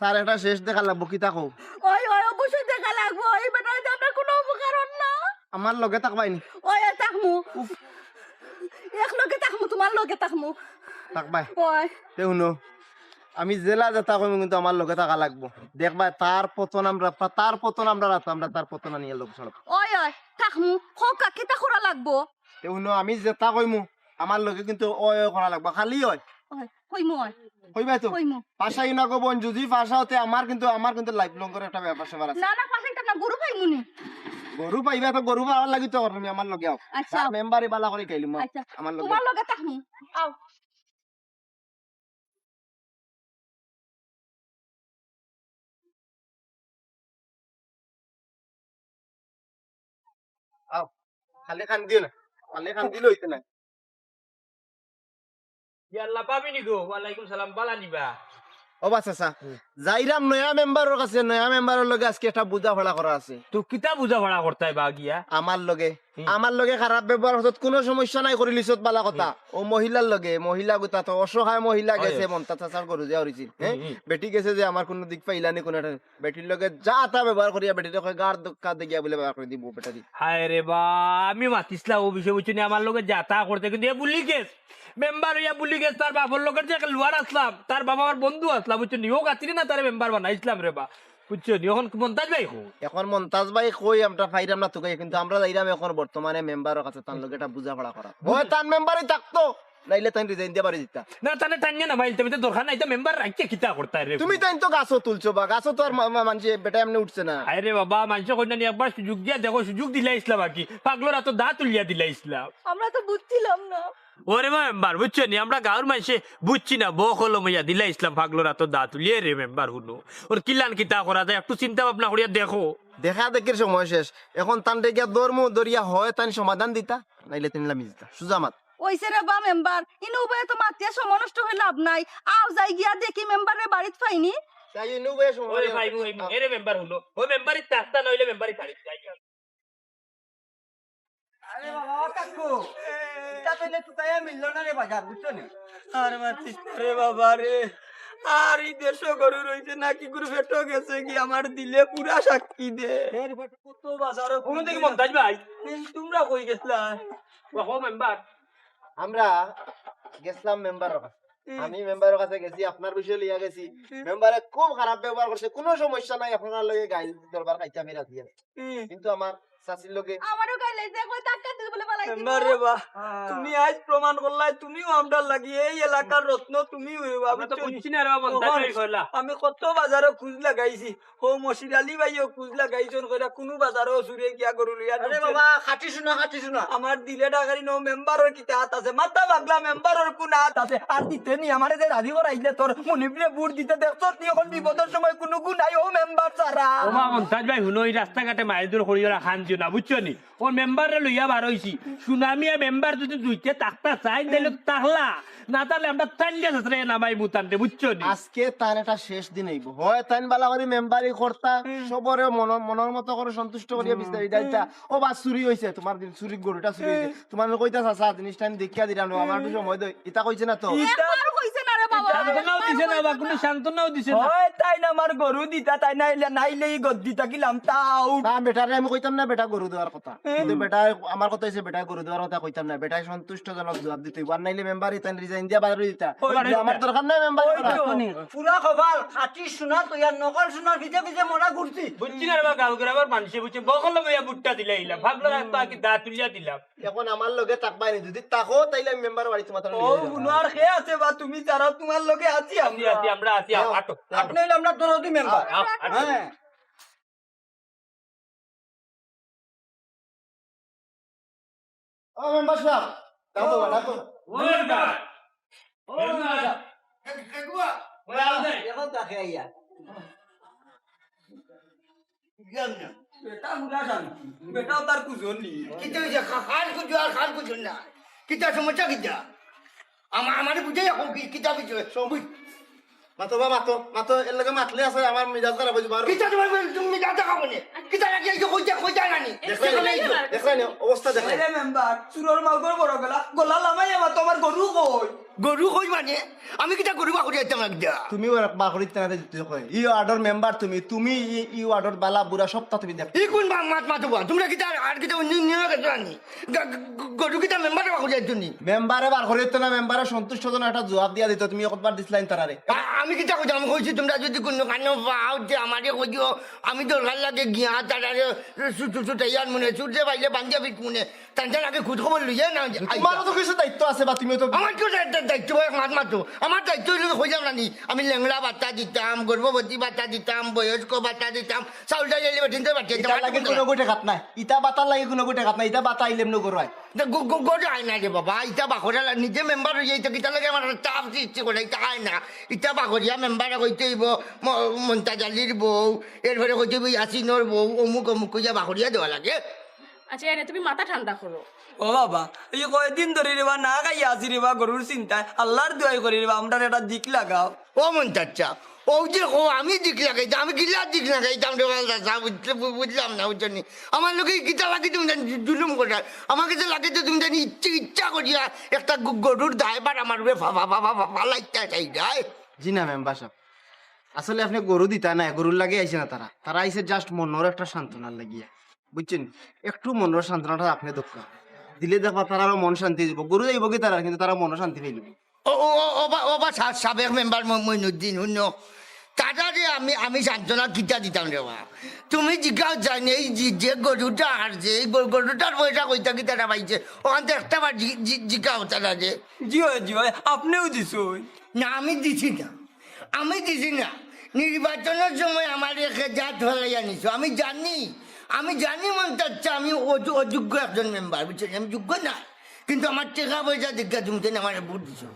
তার একটা শেষ দেখা লাগবো, কিতা কও? ওই, ওই, অবশ্যই দেখা লাগবো, এই বেটায় তো আমরার কুনু উপকার অর না। আমার লগে থাকবায় নি? ওই, ওই, থাকমু। উফ। এক লগে থাকমু, তুমার লগে থাকমু। থাকবায়? ওই। তে হুনো, আমি যেলা যেতা কইমু কিন্তু আমার লগে থাকা লাগবো। দেখবায় তার পতন আমরা, তার পতন আমরার আতো, আমরা তার পতন আনিয়া লগে ছাড়ব। ওই, ওই, থাকমু। কউক্কা, কিতা করা লাগবো? তে হুনো, আমি যেতা কইমু, আমার লগে কিন্তু ওই ওই করা লাগবো, খালি ওই। ওই, কইমু ওই। কইবায় তো? কইমু। ফাঁসাইও না গো বইন, যদি ফাঁসাও তে আমার কিন্তু, আমার কিন্তু life long করে একটা ব্যাপার স্যাপার আছে। না, না, ফাঁসাইতাম না, গরু পাইমু নি। গরু পাইবায় তো, গরু পাওয়ার লাগি তো করলাম, আমার লগে আও। আচ্ছা। মেম্বারে ভালা করি খাইলিমু, আচ্ছা। আমার লগে। তুমার লগে থাকমু। আও। আও, খালি কান্দিও না, খালি কান্দিলে অইতো নায়। ইয়া আল্লাহ, পাবি নি গো? ওয়ালাইকুম সালাম, ভালা নি বা? ও বা চাচা, হুম। যাইরাম নয়া মেম্বারর কাছে, নয়া মেম্বারর লগে আজকে একটা বুঝাপড়া করা আছে। তো কিতা বুঝাপড়া করতায় বা গিয়া? আমার লগে, হুম। আমার লগে খারাপ ব্যবহার করছত, কুনু সমস্যা নাই, করিলিছত ভালা কথা। হুম। ও মহিলার লগে, মহিলা গুতা তো অসহায় মহিলা হয়। গেছে, মন্তাজ চাচার গরু যে হরিছিল, হ্যাঁ? হুম, হুম। বেটি গেছে যে আমার কুনু দিক পাইলানি কুনু একটা বেটির লগে যা তা ব্যবহার করিয়া বেটিরে কয় গার দ-, কাদে গিয়া বুলে ব্যবহার করি দিবো বেটারি। হায় রে বা, আমি মাতিছলাম অউ বিষয়ে, বুঝছো নি, আমার লগে যা তা করতে, কিন্তু এ ভুলি গেছ। মেম্বার অইয়া ভুলি গেছ, তার বাপর লগর যে একটা লুয়ার আছলাম, তার বাপ আমার বন্ধু আছলা, বুঝছো নি, অউ খাতিরে না তারে মেম্বার বানাইছলাম রে বা, বুঝছো নি, অখন মন্তাজ ভাই কই? অখন মন্তাজ ভাই কই, আমরা পাইরাম না তুকাইয়া, কিন্তু আমরা যাইরাম অখন বর্তমানে মেম্বারর কাছে, তার লগে একটা বুঝাপড়া করা। ওই তান মেম্বারই থাকতো, নাইলে তাইন resign দিয়া বাড়ি দিতা। না, তানে টানিয়া না মাইলতে, আমি তো দরকার নাই, তো মেম্বার রাখিয়া কিতা করতায় রে? তুমি তাইন তো গাছো তুলছো বা, গাছো তো আর মা-, মা-, মানষে বেটা এমনে উঠছে না। আরে বাবা, মানষে কইন না নি, একবার সুযোগ দিয়া দেখো, সুযোগ দিলাইছলাম আর কি, পাগলর আতো দা তুলিয়া দিলাইছলাম। আমরা তো বুঝছিলাম না। ওরে বা মেম্বার, বুঝছো নি, আমরা গাঁওর মানষে বুঝছি না, বউ কলম অইয়া দিলাইছলাম পাগলর আতো দা তুলিয়া রে মেম্বার, হুনো। অর কিলান কিতা করা যায়, একটু চিন্তা ভাবনা করিয়া দেখো। দেখা দেখির সময় শেষ, অখন তানরে গিয়া ধরমু, ধরিয়া হয় তাইন সমাধান দিতা, নাইলে তাইন লামি দিতা, সুজা মাত। অইছে রে বা মেম্বার, ইনো উবায় তো মাতিয়া সময় নষ্ট করি লাভ নাই। আও যাই গিয়া দেখি মেম্বাররে বাড়িত পাইনি। যাই ইনো উবায় সময় ওরে নষ্ট ভাই, করি ওই, লাভ এরে মেম্বার হুনো। ওই মেম্বারই তাস্তা না অইলে মেম্বারই বাড়িত যাই। আরে বাবা, ও কাকু, ইটা পেলে তুকাইয়া মিললো না রে বাজার, বুঝছো নি? আর মাতিস না রে বাবা রে। আর ই দেশো গরু রইছে নাকি গরু পেটো গেছে কি? আমার দিলে পুরা সাক্ষী দে। এর পেটো কত বাজারো কুনু দিকে মন্তাজ ভাই? তুমরা কই গেছলা? ওহো মেম্বার। আমরা গেছলাম মেম্বারর কাছে। হুম। আমি মেম্বারর কাছে গেছি, আপনার বিষয় লইয়া গেছি। হুম। মেম্বারে খুব খারাপ ব্যবহার করছে, কুনু সমস্যা নাই, আপনার লগে গাইল দরবার খাইতে আমি রাজি আছি। হুম। কিন্তু আমার চাচির লগে আমারও গাইল আইছে, কই ধাক্কা দিয়ে বলে বালাই দিব। মেম্বার রে বা, হ্যাঁ। তুমি আইজ প্রমাণ করলায়, তুমিও আমরার লাগি এই এলাকার রত্ন, তুমিও রে বা, আমরা তো বুঝছো নি? বুঝছি না রে বা, মন্তাজ ভাই কইলা। আমি কত বাজারো খুঁজ লাগাইছি, ও মশির আলী ভাইও খুঁজ লাগাইছইন কইরা কুনু বাজারো চুরে গিয়া গরু লইয়া আরে ঢুকছে না। বাবা, খাটি শুনা, খাটি শুনা। আমার দিলে ডাকারি নু মেম্বারর কিতা আত আছে? মাথা পাগলা, মেম্বারর কুন আত আছে? আর দিতে নি আমারে যে রাজি করাইলে তোর মুনিবরে ভোট দিতে দেখছস নি অখন বিপদর সময় কুনু গুণ নাই ও মেম্বার ছাড়া। ও মা মন্তাজ ভাই, হুনো, ই রাস্তাঘাটে মাইলদুর করিও না, খান দিও না, বুঝছো নি? ও মেম্বাররে লইয়া বার অইছি। সুনামিয়া মেম্বার যদি জুইতে থাকতা চাইন, তাইলে তো থাকলা। না থাকলে আমরা টাইনলে শেষরে নামাই মুতানরে, বুঝছো নি? আজকে তার একটা শেষ দিন অইবো। হয় তাইন বালা করি মেম্বারি করতা, হুম। সবরে মন-, মনর মতো করি সন্তুষ্ট করিয়া হুম। বিস্তারিত দিতা। ও বা চুরি অইছে, তুমার দিন চুরি, গরুটা চুরি অইছে। হুম। তুমার কইতা চাচা, জিনিসটা আমি দেখিয়া দিরাম, আমার একটু সময় দেও। ইতা কইছে না তো? ইতা একবারও কইছে না রে সান্ত্বনাও দিছে না বা, কোনো সান্ত্বনাও দিছে না। হয় তাই না, আমার গরু দিতা, তাই না, ইলা নাইলে ই গদ্দি থাকিলাম, তাও। না, বেটারে আমি কইতাম না, বেটা গরু দেওয়ার কথা। কিন্তু বেটা, আমার কথা হইছে, বেটা গরু দেওয়ার কথা কইতাম না, বেটায় সন্তুষ্টজনক জবাব দিতে হইব। আর নাইলে মেম্বার ইতান রিজাইন দিয়া বার হই দিতা। ওই যে আমার দরকার নাই মেম্বার ওই করা। তো, পুরা কপাল, খাঁটি সোনা তো ইয়ার নকল সোনার পিছে পিছে মরা ঘুরছি। বুঝছি না রে বা, গাঁও গ্রামের মানুষে বুঝছে, বকল লইয়া বুটটা দিলে ইলা, ভাবলো না তো আর কি দা তুলিয়া দিলাম। এখন আমার লগে থাকবায় নি, যদি থাকো, তাইলে আমি মেম্বার বাড়ি তোমার ও, লইয়া যাবো। গুনার খে আছে বা, তুমি যারা তোমার লগে আছি আছি, আমরা। আছি, আমরা আছি, আও, আও। আটো, আটো। আপনি হইলে আমরা দরদি মেম্বার। আও, আও, আটো। হ্যাঁ। ও মেম্বার সাহেব, ডাকো, ডাকো। ও মেম্বার। ও মেম্বার। এখন তাকে আইয়া। বেটা মুলা শান্তি, বেটাও তার কুজন নি। কিতা হইছে? খা-, খান কুজু আর খান কুজুর না। কিতা সমস্যা কিতা? আমা-, আমারে বুঝাই এখন কি, কিতা বুঝছো? বুঝ- মাতো বা মাতো, মাতো, এর লগে মাতলে আছে, আমার মিজাজ খারাপ হয়ে যাবে। কিতা তোমার, তুমি মিজাজ খারাপ হলে? কিতা লাগি এই যে কইতে, কইতে আনানি? দেখলাই, দেখলাই, দেখলাই, অবস্থা দেখলাই। আরে মেম্বার, চুরর মাউগর বড় গলা, গলা লামাই আমার তো আমার গরু কই? গরু কই মানে? আমি কিতা গরু বাকরি আইতাম লাগি দিয়া? তুমিও এক বাকরি তেনাতে দিতে কই। ই ওয়ার্ডর মেম্বার তুমি, তুমি ই, ই ওয়ার্ডর বালা বুড়া সবটা তুমি দেখো। ই কোন বা-, মাত মাতো বা? তোমরা কিতা আর, আর কিতা অন্য নিয়ে গেছো আনি? গা-, গ-, গরু কিতা মেম্বারে বাকরি আইতো নি? মেম্বারে বার করে দিত না, মেম্বারে সন্তুষ্ট জন একটা জবাব দিয়া দিত, তুমি একবার দিছলাইন তারারে। আ-, আমি কিতা কইতাম? আমি কইছি তোমরা যদি কোনো কানো পাও যে আমারে কইও, আমি দরকার লাগে গিয়া তারারে ছুটু ছুটাইয়ার মনে, ছুটে পাইলে বান্ধিয়া পিট মনে। তানতান আগে খোঁজ খবর লইয়া না, আইতা। তোমারও তো কিছু দায়িত্ব আছে বা, তুমিও তো আমার কি দা-, দা-, দায়িত্ব, এক মাত মাতো। আমার দায়িত্ব হইলো তো কইলাম না নি, আমি লেংড়া ভাতা দিতাম, গর্ভবতী ভাতা দিতাম, বয়স্ক ভাতা দিতাম, চাউল ডাইল আইলে বেটিনতে বাটি দিতাম। ইতা লাগে কোনো গুটে খাত নাই, ইতা ভাতার লাগে কোনো গুটে খাত নাই, ইতা ভাতা আইলে এমনি গরু আয়। তা গ-, গ-, গরু আয় না রে বাবা, ইতা বাকরে লা-, নিজে মেম্বার হইয়া ইতা কিতা লাগে আমার চাপ সৃষ্টি করে, ইতা আয় না। ইতা বাকরিয়া মেম্বারে কইতে হইব ম-, মন্তাজ আলীর বউ, এরপরে কইতে হইব ইয়াসিনর বউ, অমুক অমুক কইয়া বাকরিয়া দেওয়া লাগে। আচ্ছা, এনে তুমি মাথা ঠান্ডা করো। ও বাবা, এই কয়দিন ধরি রে বা না খাইয়া আছি রে বা গরুর চিন্তায়, আল্লাহর দোয়াই করি রে বা, আমরার একটা দিক লাগাও। ও মন্তাজ চাচা, ও যে কও আমি দিক লাগাইতাম, আমি গিলা দিক লাগাইতাম রে বা চাচা, বুঝতে, বু-, বুঝলাম না, বুঝছো নি? আমার লগে কিতা লাগি তুমি জানি জু-, জুলুম করার? আমার কাছে লাগে তো তুমি জানি ইচ্ছা, ইচ্ছা করিয়া একটা গ-, গরুর দায়ভার আমার উপরে ফা-, ফা-, ফা-, ফা-, ফা-, ফালাইতে চাই, যায়। জি না মেম্বার সাহেব, আসলে আপনি গরু দিতা না, গরুর লাগি আইছে না তারা, তারা আইছে just মনর একটা সান্ত্বনার লাগিয়া। বুঝছেন? একটু মনর সান্ত্বনাটা আপনি দক্কা দিলে দেখবা তারারও মন শান্তি দিব। গরু যাইব কি তারা, কিন্তু তারা মনও শান্তি পাইব। ও, ও, ও, ও বা, ও বা সা-, সাবেক মেম্বার ম-, মইনুদ্দিন, হুনো। তারারে আমি, আমি সান্ত্বনা কিতা দিতাম রে বা? তুমি জিগাও জানি, এই যে, যে গরুটা হারছে, এই গরু-, গরুটার পয়সা কইতা কিতা রে পাইছে? ওখান থেকে একটা বার জি-, জি-, জিগাও তারারে। জি অয়, জি অয়, আপনিও দিছইন। না, আমি দিছি না। আমি দিছি না। নির্বাচনের সময় আমার এক জাত হলাইয়া নিছো। আমি জানি, আমি জানি মন্তাজ চাচা, আমি অযো-, অযোগ্য একজন মেম্বার, বুঝছেন? আমি যোগ্য না। কিন্তু আমার টেকা পয়সা দেখিয়া তুমি তো আমারে ভোট দিছো।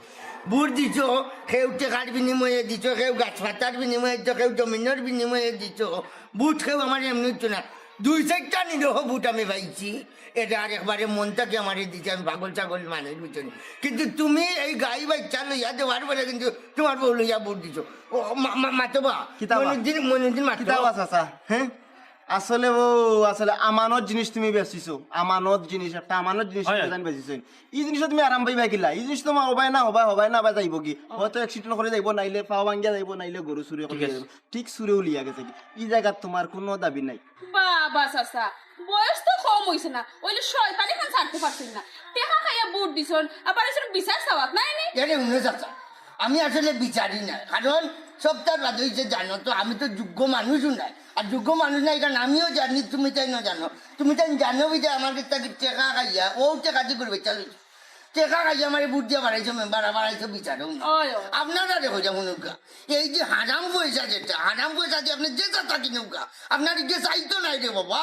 ভোট দিছো, কেউ টেকার বিনিময়ে দিছো, কেউ গাছপাতার বিনিময়ে দিছো, কেউ জমিনের বিনিময়ে দিছো। ভোট কেউ আমার এমনি দিছো না। দুই চাইরটা নিরীহ ভোট আমি পাইছি। এটা আর একবারে মন থাকি আমারে দিছে, আমি পাগল ছাগল মানুষ, বুঝছো নি? কিন্তু তুমি এই গাই বাচ্চা লইয়া দেওয়ার পরে কিন্তু তোমার বউ লইয়া ভোট দিছো। ও, মা-, মা-, মাতো বা? কিতা বা? মইনুদ্দিন, মইনুদ্দিন মাতো। কিতা বা চাচা? হ্যাঁ? আসলে ও, আসলে আমানত জিনিস তুমি বেচিছো। আমানত জিনিস, একটা আমানত জিনিস হয়, তুমি হয়। জানি বেচিছো। এই জিনিসটা তুমি আরাম পাইবা কিলা? এই জিনিস তোমার হবায় না, হবায়, হবায় না, হবায় যাইব কি? হয়তো accident করে যাইব, নাইলে পাও ভাঙ্গিয়া যাইব, নাইলে গরু চুরি ঠিক করে আছে। যাইব। ঠিক চুরে উলিয়া গেছে কি? এই জায়গাত তোমার কোনো দাবি নাই। বাবা চাচা, বয়স তো কম হইছে না, ওইলে শয়তানি খান ছাড়তে পারছেন না। টেকা খাইয়া ভোট দিছন, আবার এসব বিচার চাওয়াত নাই নি? এরে হুনো চাচা, আমি আসলে বিচারি না, কারণ সবটার বাদ হইছে জানো তো, আমি তো যোগ্য মানুষও নাই। আর যোগ্য মানুষ নাই, কারণ আমিও জানি, তুমি তাই না জানো, তুমি তাই জানো যে আমার কাছ থেকে টেকা খাইয়া, ও টেকা দিয়ে করবে, চলো। টেকা খাইয়া আমারে ভোট দিয়া বাড়াইছো, মেম্বার, বাড়াইছো বিচারও না। ওই, ওই। আপনারা দেখো যেমন নৌকা, এই যে হারাম পয়সা যেটা, হারাম পয়সা দিয়ে আপনি যে চাচা কিনৌকা, আপনার যে চাইতো নাই রে বাবা।